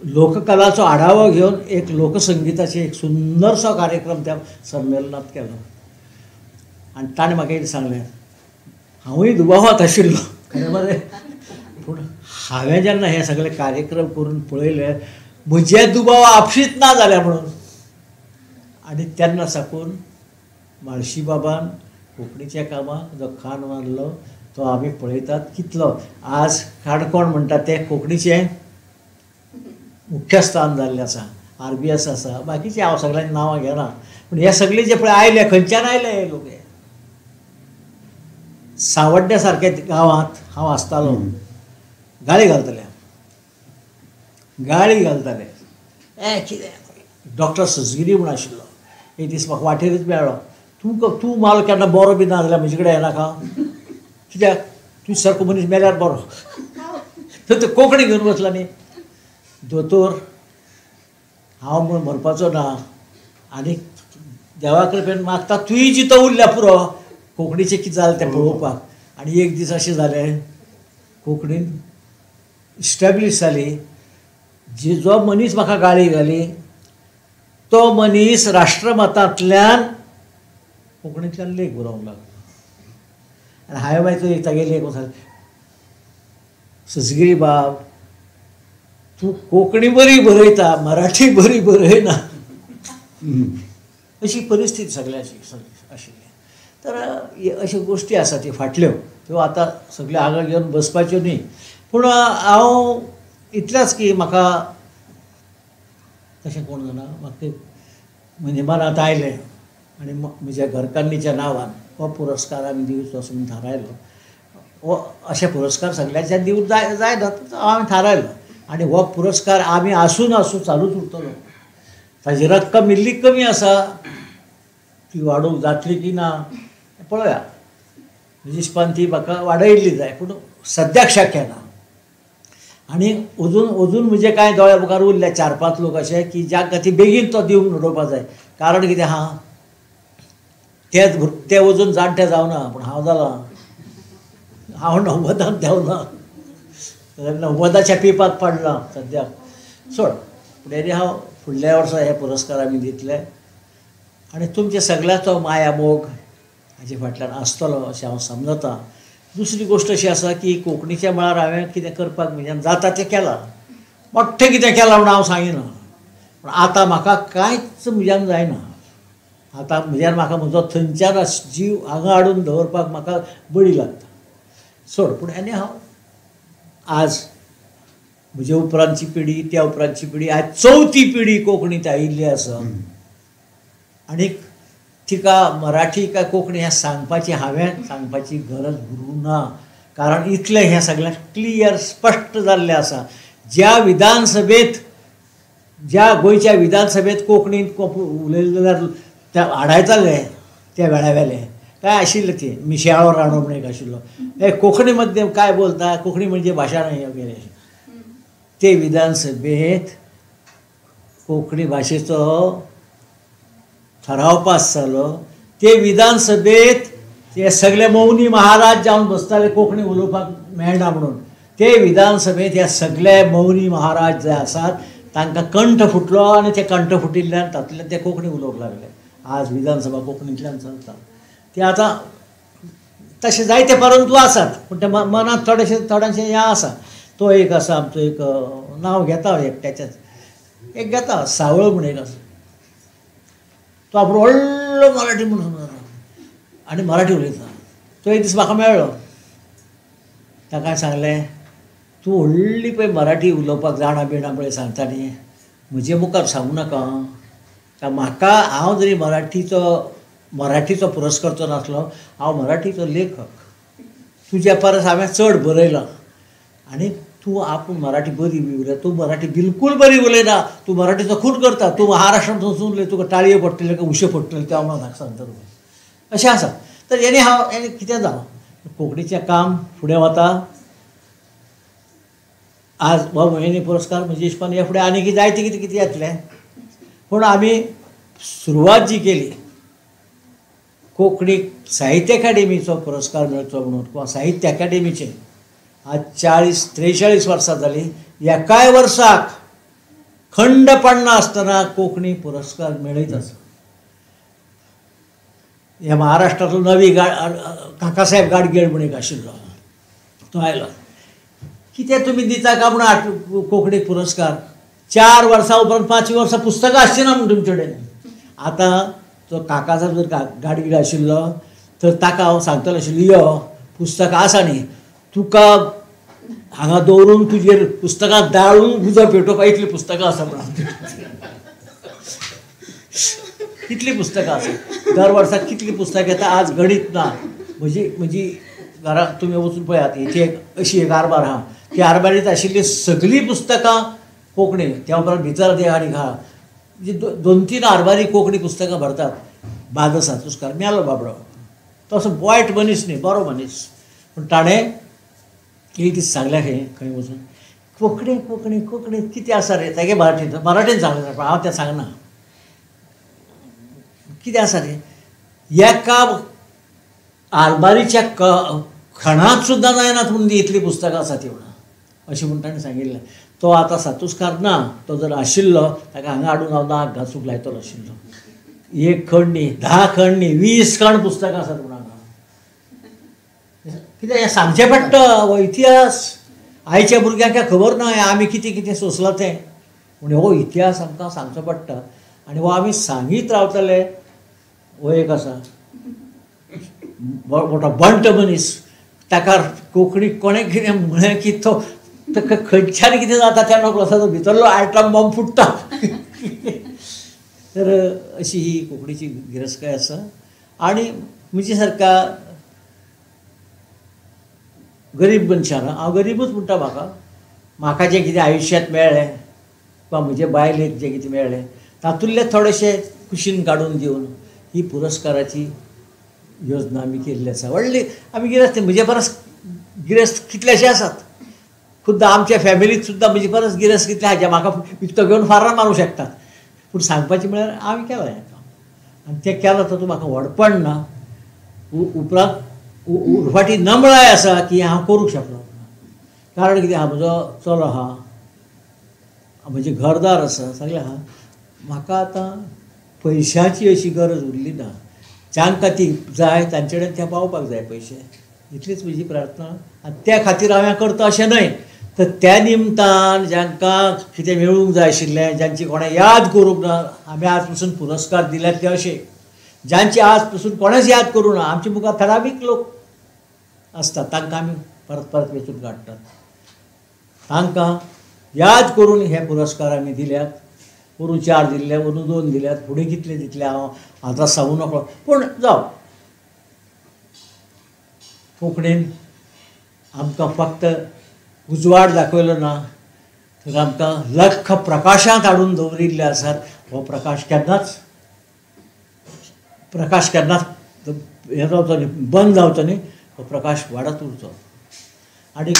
लोककलाचो आढावो घेवन एक लोकसंगिताचे एक सुंदरसो कार्यक्रम त्या संमेलनांत केलो. आनी ताणें म्हाका कितें सांगलें, हांवूय दुबावात आशिल्लो खरें मरे, पूण हांवें जेन्ना हे सगळे कार्यक्रम करून पळयले म्हजे दुबाव आपशींच ना जाले म्हणून. आनी तेन्ना साकून म्हाळशीबाबान कोंकणीच्या कामाक जो खांद मारलो तो आमी पळयतात कितलो. आज काणकोण म्हणटा तें कोंकणीचें मुख्य स्थान जाल्लें आसा, RBS आसा, बाकीचें हांव सगळ्यांची नांवां घेना, पूण हे सगळे जे पळय आयले खंयच्यान आयले हे लोक. सावड्ड्या सारक्या गांवांत हांव आसतालो, गाळी घालतले, गाळी घालताले ए कितें. डॉक्टर सजगिरी म्हूण आशिल्लो, एक दीस म्हाका वाटेरूच मेळ्ळो, तूं तूं माल केन्ना बरो बी ना जाल्यार म्हजे कडेन येनाका, कित्याक तूं सारको मनीस मेल्यार बरो. तर तो कोंकणी घेवन बसला न्ही दोतोर, हांव म्हूण मरपाचो ना आनी देवा कृपेन मागता तूंय जितो उरल्या पुरो कोंकणीचें कितें जालें तें पळोवपाक. आनी एक दीस अशें जालें, कोंकणीन इस्टॅब्लीश जाली, जी जो मनीस म्हाका गाळी घाली तो मनीस राष्ट्रमतांतल्यान कोंकणींतल्यान लेख बरोवंक लागलो. आनी हांवें मागीर तो एक तागेले लेख सांगलें, सजगिरी बाब तूं कोंकणी बरी बरयता, मराठी बरी बरयना. अशी परिस्थिती सगळ्याची आशिल्ली. तर अश्यो गोश्टी आसा त्यो फाटल्यो, त्यो आतां सगळ्यो आंगार घेवन बसपाच्यो न्ही. पूण हांव इतलेंच की म्हाका तशें कोण जाणा, म्हाका म्हज्या आतां आयलें आनी म्हज्या घरकान्नीच्या नांवान हो पुरस्कार आमी दिवचो असो म्हूण थारायलो. हो अशे पुरस्कार सगळ्यांच्या दिवंक जायना, हांवें थारायलो. आनी हो पुरस्कार आमी आसूं नासूं चालूच उरतलो. ताजी रक्कम इल्ली कमी आसा, ती वाडोवंक जातली की ना पळोवया. म्हज्या हिसपान ती म्हाका वाडयल्ली जाय, पूण सद्याक शक्य ना. आनी अजून अजून म्हजे कांय दोळ्या मुखार उरले 4-5 लोक अशे की ज्या ती बेगीन तो दिवन उडोवपा जाय. कारण कितें आहा, ते अजून जाणटे जावना, पूण हांव जालां, हांव 90 देंवलां, 90च्या पिपांत पडलां सद्याक. सोड, पूण एनी हांव फुडल्या वर्सा हे पुरस्कार आमी दितले आनी तुमचे सगळ्याचो माया मोग हाजे फाटल्यान आसतलो अशें हांव समजतां. दुसरी गोश्ट अशी आसा की कोंकणीच्या मळार हांवें कितें करपाक म्हज्यान जाता तें केलां, मोठ्ठें कितें केलां म्हूण हांव सांगिना, पूण आतां म्हाका कांयच म्हज्यान जायना. आतां म्हज्यान म्हाका म्हजो थंयच्यान जीव हांगा हाडून दवरपाक म्हाका बळी लागता. सोड, पूण एनी हांव आज म्हजे उपरांतची पिढी, त्या उपरांतची पिढी, आयज चवथी पिढी कोंकणींत आयिल्ली आसा. आनीक तिका मराठी काय कोंकणी हें सांगपाची, हांवें सांगपाची गरज उरूंक ना, कारण इतलें हें सगळें क्लियर स्पश्ट जाल्लें आसा. ज्या विधानसभेंत, ज्या गोंयच्या विधानसभेंत कोंकणींत उलयलें जाल्यार त्या आडायताले त्या वेळा वेले काय आशिल्लें ती मिशयाळो राणो म्हण एक आशिल्लो, हे कोंकणी मध्ये काय बोलता, कोंकणी म्हणजे भाशा न्हय वगैरे. ते विधानसभेंत कोंकणी भाशेचो ठराव पास जालो. ते विधानसभेंत ते सगळे मौनी महाराज जावन बसताले कोंकणी उलोवपाक मेळना म्हणून. ते विधानसभेंत ह्या सगळे मौनी महाराज जे आसात तांकां कंठ फुटलो आनी ते कंठ फुटिल्ल्यान तातूंतल्यान ते कोंकणी उलोवंक लागले. आज विधानसभा कोंकणींतल्यान चलता. ते आतां तशें जायते परंतु आसात, पूण ते मनांत थोडेशें थोड्यांचें हें आसा. तो एक आसा आमचो एक नांव घेता एकट्याचेंच एक घेता, सावळ म्हण एक आसा, तो आपूण व्हडलो मराठी म्हणून समजता आनी मराठी उलयता. तो एक दीस म्हाका मेळ्ळो, ताका सांगलें तूं व्हडली पळय मराठी उलोवपाक जाणा बिणा पळय सांगता न्ही, म्हजे मुखार सांगू नाका. म्हाका हांव जरी मराठीचो पुरस्कर्तो नासलो, हांव मराठीचो लेखक, तुज्या परस हांवें चड बरयलां आनी तूं आपूण मराठी बरी उलयता, तूं मराठी बिलकूल बरी उलयना, तूं मराठीचो खून करता, तूं महाराष्ट्रांत वचून उलय, तुका टाळयो पडटल्यो काय उशे पडटले तें हांव म्हाका सांगता तुका, अशें आसा. तर हेणी हांव हेणी कितें जावं, कोंकणीचें काम फुडें वता. आज हो मोहिनी पुरस्कार म्हज्या हिशोबान ह्या फुडें आनी जायते कितें कितें येतलें. पूण आमी सुरवात जी केली कोंकणी साहित्य अकादेमीचो पुरस्कार मेळचो म्हणून, किंवा साहित्य अकादेमीचें आज 40-43 वर्सां जालीं, एकाय वर्साक खंड पडना आसतना कोंकणी पुरस्कार मेळयत आसा. ह्या महाराष्ट्रांतलो नवी काकासाहेब गाडगीळ म्हूण एक आशिल्लो, तो आयलो, कितें तुमी दिता काय म्हणून कोंकणी पुरस्कार, 4 वर्सां उपरांत 5 वर्सां पुस्तकां आसची ना म्हूण तुमचे कडेन. आतां तो काकासाहेब जर गाडगीळ आशिल्लो तर ताका हांव सांगतलो आशिल्लो, यो पुस्तकां आसा न्ही, तुका हांगा दवरून तुजेर पुस्तकां दाळून उजो पेटोवपा इतलीं पुस्तकां आसा म्हणून. कितलीं पुस्तकां आसा, दर वर्साक कितलीं पुस्तकां येता आज गणीत ना. म्हजी म्हजी घरा तुमी वचून पळयात, ही एक अशी एक आरमार आहा, त्या आरमारींत आशिल्लीं सगळीं पुस्तकां कोंकणी. त्या उपरांत भितर ते आनी आहा, म्हणजे 2-3 आरमारी कोंकणी पुस्तकां भरतात. बाद आसा तुस्कार मेलो बाबडो, तो असो वायट मनीस न्ही, बरो मनीस, पूण ताणें एक दीस सांगलें खंय खंय वचून कोंकणी कोंकणी कोंकणी कितें आसा रे, तागे मराठीन मराठीन सांगलें, पण हांव तें सांगना, कितें आसा रे, एका आरमारीच्या खणांत सुद्दां जायनात म्हणून इतलीं पुस्तकां आसा ती म्हणून अशें म्हूण ताणें सांगिल्लें. तो आतां सातुस्कार ना, तो जर आशिल्लो ताका हांगा हाडून हांव नाक घासूंक लायतलो आशिल्लो. 1 खण न्ही, 10 खण न्ही, 20 खण पुस्तकां आसात म्हणून हांगा. कितें हें सांगचें पडटा, हो इतिहास आयच्या भुरग्यांक खबर ना आमी कितें कितें सोंसलां तें, पूण हो इतिहास आमकां सांगचो पडटा आनी हो आमी सांगीत रावतले. हो एक आसा मोठो बंट मनीस, ताका कोंकणी कोणें कितें म्हळें की तो ताका खंयच्यान कितें जाता त्या नकळो, भितरलो आयटम बॉम्ब फुट्टा. तर अशी ही कोंकणीची गिरेस्तकाय आसा. आनी म्हजे सारक्या गरीब मनशान, हांव गरीबूच म्हणटा, म्हाका म्हाका जें कितें आयुश्यांत मेळ्ळें किंवा म्हजे बायलेक जें कितें मेळ्ळें तातूंतलें थोडेशें कुशीन काडून दिवन ही पुरस्काराची योजना आमी केल्ली आसा. व्हडली आमी गिरेस्त, म्हजे परस गिरेस्त कितलेशे आसात, खुद्द आमच्या फॅमिलींत सुद्दां म्हजे परस गिरेस्त कितले आसा जे म्हाका विकतो घेवन फारान मारूंक शकतात. पूण सांगपाचें म्हळ्यार हांवें केलां हें काम आनी तें केलां तातूंत म्हाका व्हडपण ना, उपरांत उरफाटी नमळाय आसा की हांव करूंक शकलो. कारण कितें आहा, म्हजो चलो आहा, म्हजें घरदार आसा, सगळें आहा, म्हाका आतां पयशांची अशी गरज उरली ना. जांकां ती जाय तांचे कडेन ते पावपाक जाय पयशे, इतलीच म्हजी प्रार्थना. आनी त्या खातीर हांव हें करता अशें न्हय, तर त्या निमतान जांकां कितें मेळूंक जाय आशिल्लें, जांची कोणें याद करूंक ना, आमी आज पसून पुरस्कार दिल्यात ते अशे जांची आज पसून कोणेंच याद करूं ना, आमचे मुखार थरावीक लोक आसतात, तांकां आमी परत परत वेंचून काडटात, तांकां याद करून हे पुरस्कार आमी दिल्यात. पोरूं 4 दिल्ले, अंदू 2 दिल्यात, फुडें कितले दितले हांव आतां सांगू नकळो, पूण जावं. कोंकणीन आमकां फक्त उजवाड दाखयलो ना तर आमकां लख प्रकाशांत हाडून दवरिल्ले आसात. हो प्रकाश केन्नाच हें जावचो न्ही, बंद जावचो न्ही, हो प्रकाश वाडत उरचो. आनी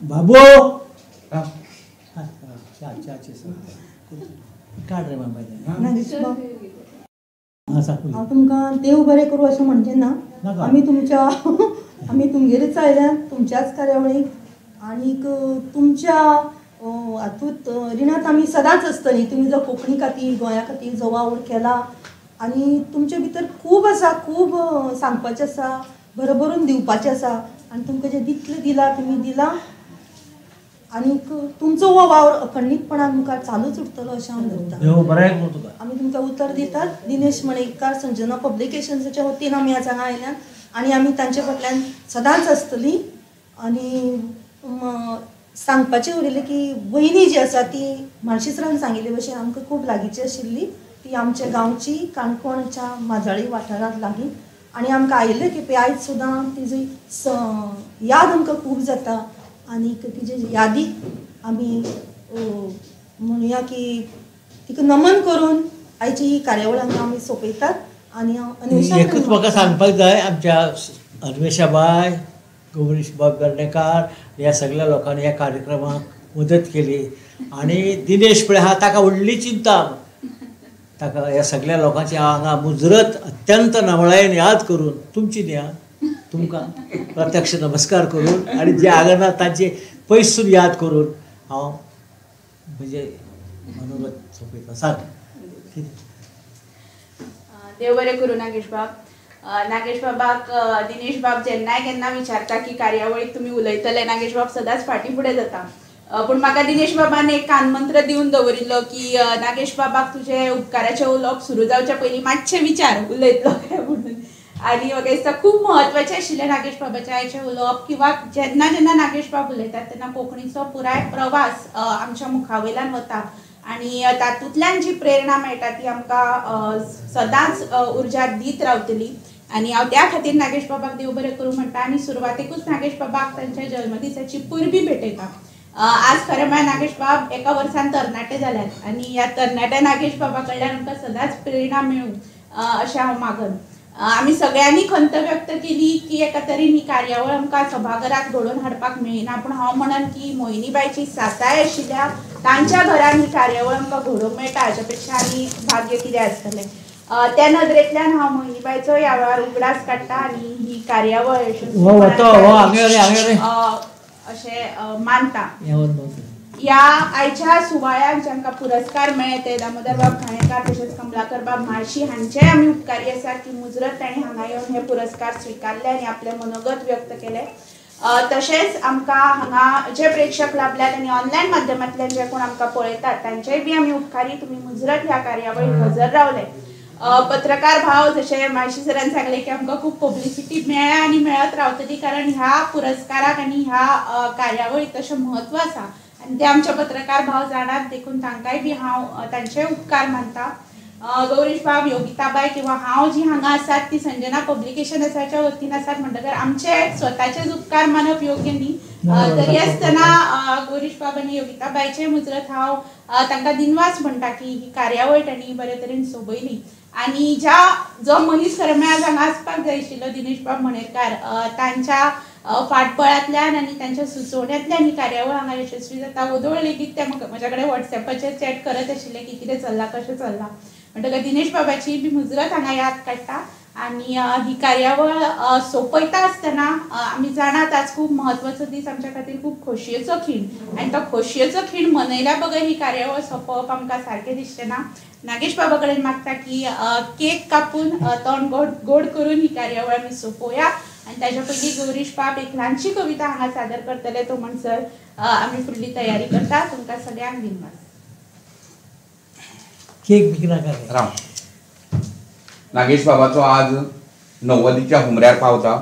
बाबू काड रे बाबा. हांव तुमकां देव बरें करूं अशें म्हणचें ना, आमी तुमच्या आमी तुमगेरूच आयल्या तुमच्याच कार्यावळीक आनीक तुमच्या हातूंत रिणांत आमी सदांच आसतलीं. तुमी जो कोंकणी खातीर गोंया खातीर जो वावर केला आनी तुमचे भितर खूब आसा, खूब सांगपाचें आसा, भरभरून दिवपाचें आसा आनी तुमकां जें दितलें दिलां तुमी दिलां आनीक तुमचो हो वावर अखंडीतपणान मुखार चालूच उरतलो अशें हांव धरता. आमी तुमकां उतर दितात. दिनेश मणेरकार संजना पब्लिकेशन्साच्या वतीन आमी आज हांगा आयल्यात आनी आमी तांचे फाटल्यान सदांच आसतलीं. आनी सांगपाचें उरिल्लें की वयनी जी आसा ती म्हाळशी सरान सांगिल्ले भशेन आमकां खूब लागींची आशिल्ली. ती आमच्या गांवची काणकोणच्या माजाळी वाठारांत लागीं आनी आमकां आयिल्ले खेपे आयज सुद्दां तिजी याद आमकां खूब जाता आनीक तिजे यादीक आमी म्हणुया की तिका नमन करून आयची ही कार्यावळ हांगा आमी सोंपयतात. आनी हांव एकूच म्हाका सांगपाक जाय, आमच्या अन्वेषाबाय, गौरीश बाब वेर्णेकार ह्या सगळ्या लोकांनी ह्या कार्यक्रमाक मदत केली. आनी दिनेश पळय आहा ताका व्हडली चिंता, ताका ह्या सगळ्या लोकांची हांगा मुजरत अत्यंत नमळायेन याद करून तुमची न्ही तुमकां प्रत्यक्ष नमस्कार करून आनी जे आंगणात तांचे पयसून याद करून हांव म्हणजे मनोगत सोंपयता. सांग. देव बरें करूं नागेश बाब. नागेश बाबाक दिनेश बाब जेन्नाय केन्ना विचारता की कार्यावळीक तुमी उलयतले, नागेश बाब सदांच फाटीं फुडें जाता. पूण म्हाका दिनेश बाबान एक कानमंत्र दिवन दवरिल्लो की नागेश बाबाक तुजें उपकाराचें उलोवप सुरू जावच्या पयलीं मातशें विचार उलयतलो काय म्हणून. आनी म्हाका दिसता खूब म्हत्वाचें आशिल्लें नागेश बाबाचें आयचें उलोवप, किंवा जेन्ना जेन्ना नागेश बाब उलयतात तेन्ना कोंकणीचो पुराय प्रवास आमच्या मुखा वयल्यान वता आनी तातूंतल्यान जी प्रेरणा मेळटा ती आमकां सदांच उर्जा दीत रावतली. आनी हांव त्या खातीर नागेश बाबाक देव बरें करूं म्हणटा आनी सुरवातेकूच नागेश बाबाक तांच्या जल्मदिसाची परबी भेटयता. आज खरें म्हळ्यार नागेश बाब एका वर्सान तरणाटे जाल्यात आनी ह्या तरणाट्या नागेश बाबा कडल्यान आमकां सदांच प्रेरणा मेळूं अशें हांव मागन. आमी सगळ्यांनी खंत व्यक्त केली की एका तरेन ही कार्यावळ आमकां सभाघरांत घडोवन हाडपाक मेळना, पूण हांव म्हणन की मोहिनीबायची सासाय आशिल्ल्या तांच्या घरान ही कार्यावळ आमकां घडोवंक मेळटा हाच्या पेक्षा आनी भाग्य कितें आसतलें. त्या नदरेंतल्यान हांव मोहिनीबायचो ह्या वेळार उगडास काडटा आनी ही कार्यावळ अशें मानता. ह्या आयच्या सुवाळ्याक जांकां पुरस्कार मेळ्ळे ते दामोदर बाब घाणेकार तशेंच कमलाकर बाब म्हाळशी हांचेय आमी उपकारी आसात की मुजरत तांणी हांगा येवन हे पुरस्कार स्विकारले आनी आपलें मनोगत व्यक्त केलें. तशेंच आमकां हांगा जे प्रेक्षक लाभल्यात आनी ऑनलायन माध्यमांतल्यान जे कोण आमकां पळयतात तांचेय बी आमी उपकारी, तुमी मुजरत ह्या कार्यावळीक हजर रावले. पत्रकार भाव जशें म्हाळशी सरान सांगलें की आमकां खूब पब्लिसिटी मेळ्ळ्या आनी मेळत रावतली, कारण ह्या पुरस्काराक आनी ह्या कार्यावळीक तशें म्हत्व आसा आनी ते आमचे पत्रकार भाव जाणात, देखून तांकांय बी हांव तांचेय उपकार मानता. गौरीश बाब, योगिताबाय किंवा हांव जी हांगा आसात ती संजना पब्लिकेशनाच्या वतीन आसात, म्हणटकर आमचे स्वताचेच उपकार मानप योग्य न्ही, तरी आसतना गौरीश बाब आनी योगिताबायचे मुजरत हांव तांकां दिनवास म्हणटा की ही कार्यावळ तांणी बरे तरेन सोबयली. आनी ज्या जो मनीस खरें म्हळ्यार हांगा आसपाक जाय आशिल्लो दिनेश बाब मणेरकार, तांच्या फाटबळांतल्यान आनी तांच्या सुचोवण्यांतल्यान ही कार्यावळ हांगा यशस्वी जाता. वोदोळ लेगीत ते म्हाका म्हज्या कडेन वॉट्सॅपाचेर चॅट करत आशिल्ले की कितें चल्लां कशें चल्लां, म्हणटकर दिनेश बाबाची बी मुजरत हांगा याद काडटा. आनी ही कार्यावळ सोंपयता आसतना आमी जाणात आज खूब म्हत्वाचो दीस आमच्या खातीर, खूब खोशयेचो खीण आनी तो खोशयेचो खीण मनयल्या बगर ही कार्यावळ सोंपोवप आमकां सारकें दिसचें ना. नागेश बाबा कडेन मागता की केक कापून तोंड गोड गोड करून ही कार्यावळ आमी सोंपोवया आनी ताच्या पयलीं गौरीश बाब एक ल्हानशी कविता हांगा सादर करतले, तो म्हणसर आमी फुडली तयारी करता. तुमकां सगळ्यांक दिनवास. केक बीक नाका. राम नागेश बाबाचो आज 90च्या हुमऱ्यार पावता.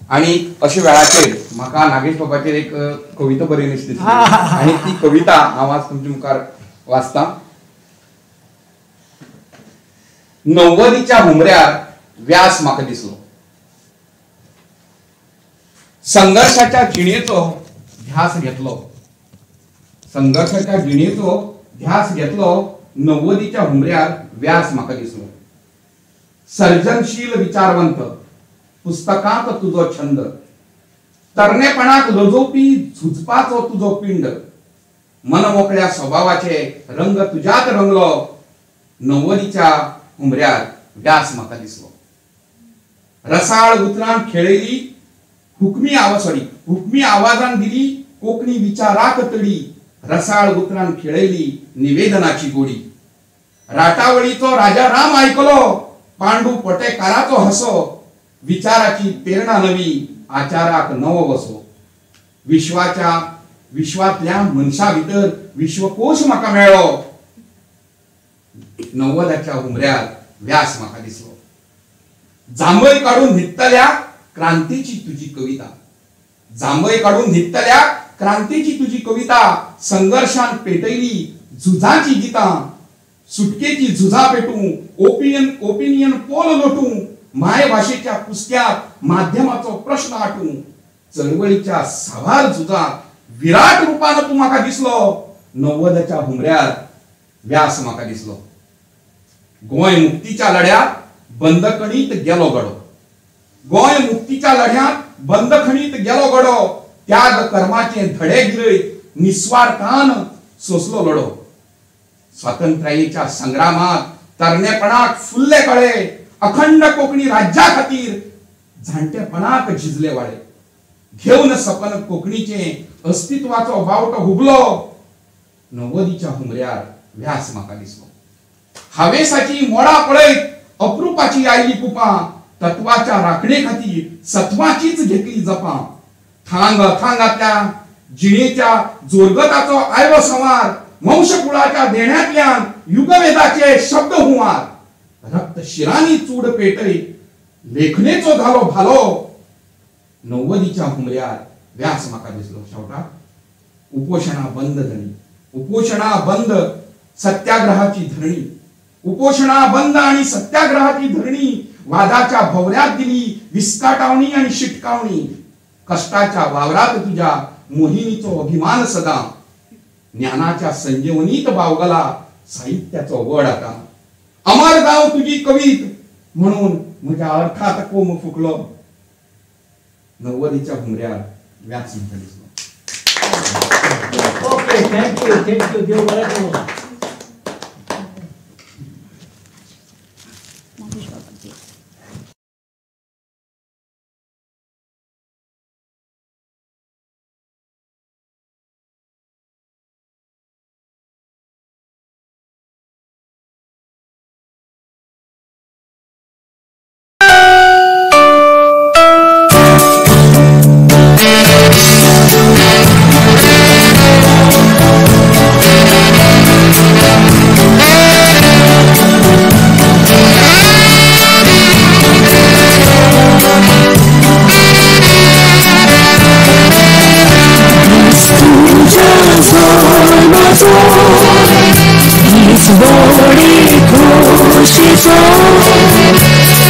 आनी अशा वेळाचेर म्हाका नागेश बाबाचेर एक कविता बरयली दिसली आनी ती कविता हांव आज तुमच्या मुखार वाचता. 90च्या हुमऱ्यार व्यास म्हाका दिसलो, संघर्षाच्या जिणेचो ध्यास घेतलो, संघर्षाच्या जिणेचो ध्यास घेतलो, 90च्या हुमऱ्यार व्यास म्हाका दिसलो. सर्जनशील विचारवंत, पुस्तकांत तुजो छंद, तरणेपणाक लजोवपी झुजपाचो तुजो पिंड, मनमोकळ्या स्वभावाचे रंग तुज्यात रंगलो, 90च्या हुमऱ्यार व्यास म्हाका दिसलो. रसाळ उतरान खेळयली हुकमी आवाज, सॉरी हुकमी आवाजान दिली कोंकणी विचाराक तडी, रसाळ उतरान खेळयली निवेदनाची गोडी. राटावळीचो राजा राम आयकलो, पांडू पटेकाराचो हसो, विचाराची प्रेरणा नवी, आचाराक नवो वसो. विश्वाच्या विश्वांतल्या मनशा भितर विश्वकोश म्हाका मेळ्ळो, 90च्या हुमऱ्यार व्यास म्हाका दिसलो. जांभय काडून न्हिदतल्या क्रांतीची तुजी कविता, जांभय काडून न्हिदतल्या क्रांतीची तुजी कविता, संघर्षान पेटयली झुजाची गितां, सुटकेची झुजा पेटूं, ओपिनियन पोल लोटूं, मायभाशेच्या कुस्क्यात माध्यमाचो प्रश्न आटूं, चळवळीच्या साबार झुजांत विराट रुपान तूं म्हाका दिसलो, 90च्या हुमऱ्यार व्यास म्हाका दिसलो. गोंय मुक्तीच्या लढ्यात बंदखणीत गेलो गडो, गोंय मुक्तीच्या लढ्यात बंदखणीत गेलो गडो, त्याग कर्माचे धडे गिरयत निस्वार्थान सोसलो लढो. स्वातंत्र्याच्या संग्रामात तरणेपणाक फुल्ले कळे, अखंड कोंकणी राज्या खातीर जाणटेपणाक झिजले वाळे, घेवन सपन कोंकणीचे अस्तित्वाचो बावटो हुबलो, 90च्या हुमऱ्यार व्यास म्हाका दिसलो. हावेसाची मोडा पळयत अप्रुपाची आयली कुपां, तत्वाच्या राखणे खातीर सत्वाचीच घेतली जपां, थांग अथांगांतल्या जिणेच्या जोरगताचो आयलो संवार, वंशकुळाच्या देण्यांतल्यान युगवेदाचे शब्द हुंवार, रक्त शिरांनी चूड पेटय लेखणेचो घालो भालो, 90च्या हुमऱ्यार व्यास म्हाका दिसलो. शेवटाक उपोशणा बंद जाली, उपोशणा बंद सत्याग्रहाची धरणी, उपोशणा बंद आणि सत्याग्रहाची धरणी, वादाच्या भोवऱ्यात दिली विस्काटावणी आणि शिटकावणी, कष्टाच्या वावरात तुझ्या मोहिनीचो अभिमान सदा, ज्ञानाच्या संजीवनीत बावगला साहित्याचो वड आता, अमर जाव तुझी कवित म्हणून म्हज्या अर्थात कोम फुकलो, 90च्या हुमऱ्यार व्यास म्हाका दिसलो. Okay, thank you, thank you. देव बरें करूं.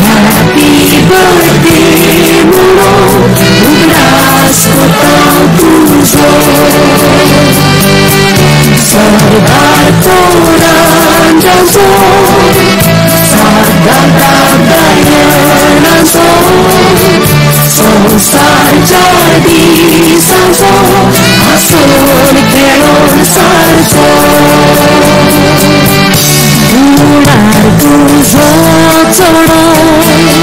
Happy birthday म्हणून उगडास कोता तुजो, सरदार पोरांचो, सारदार गायनाचो, संवसारच्या दिसांचो हांसून खेळून सारचो. उडार तुजो चडो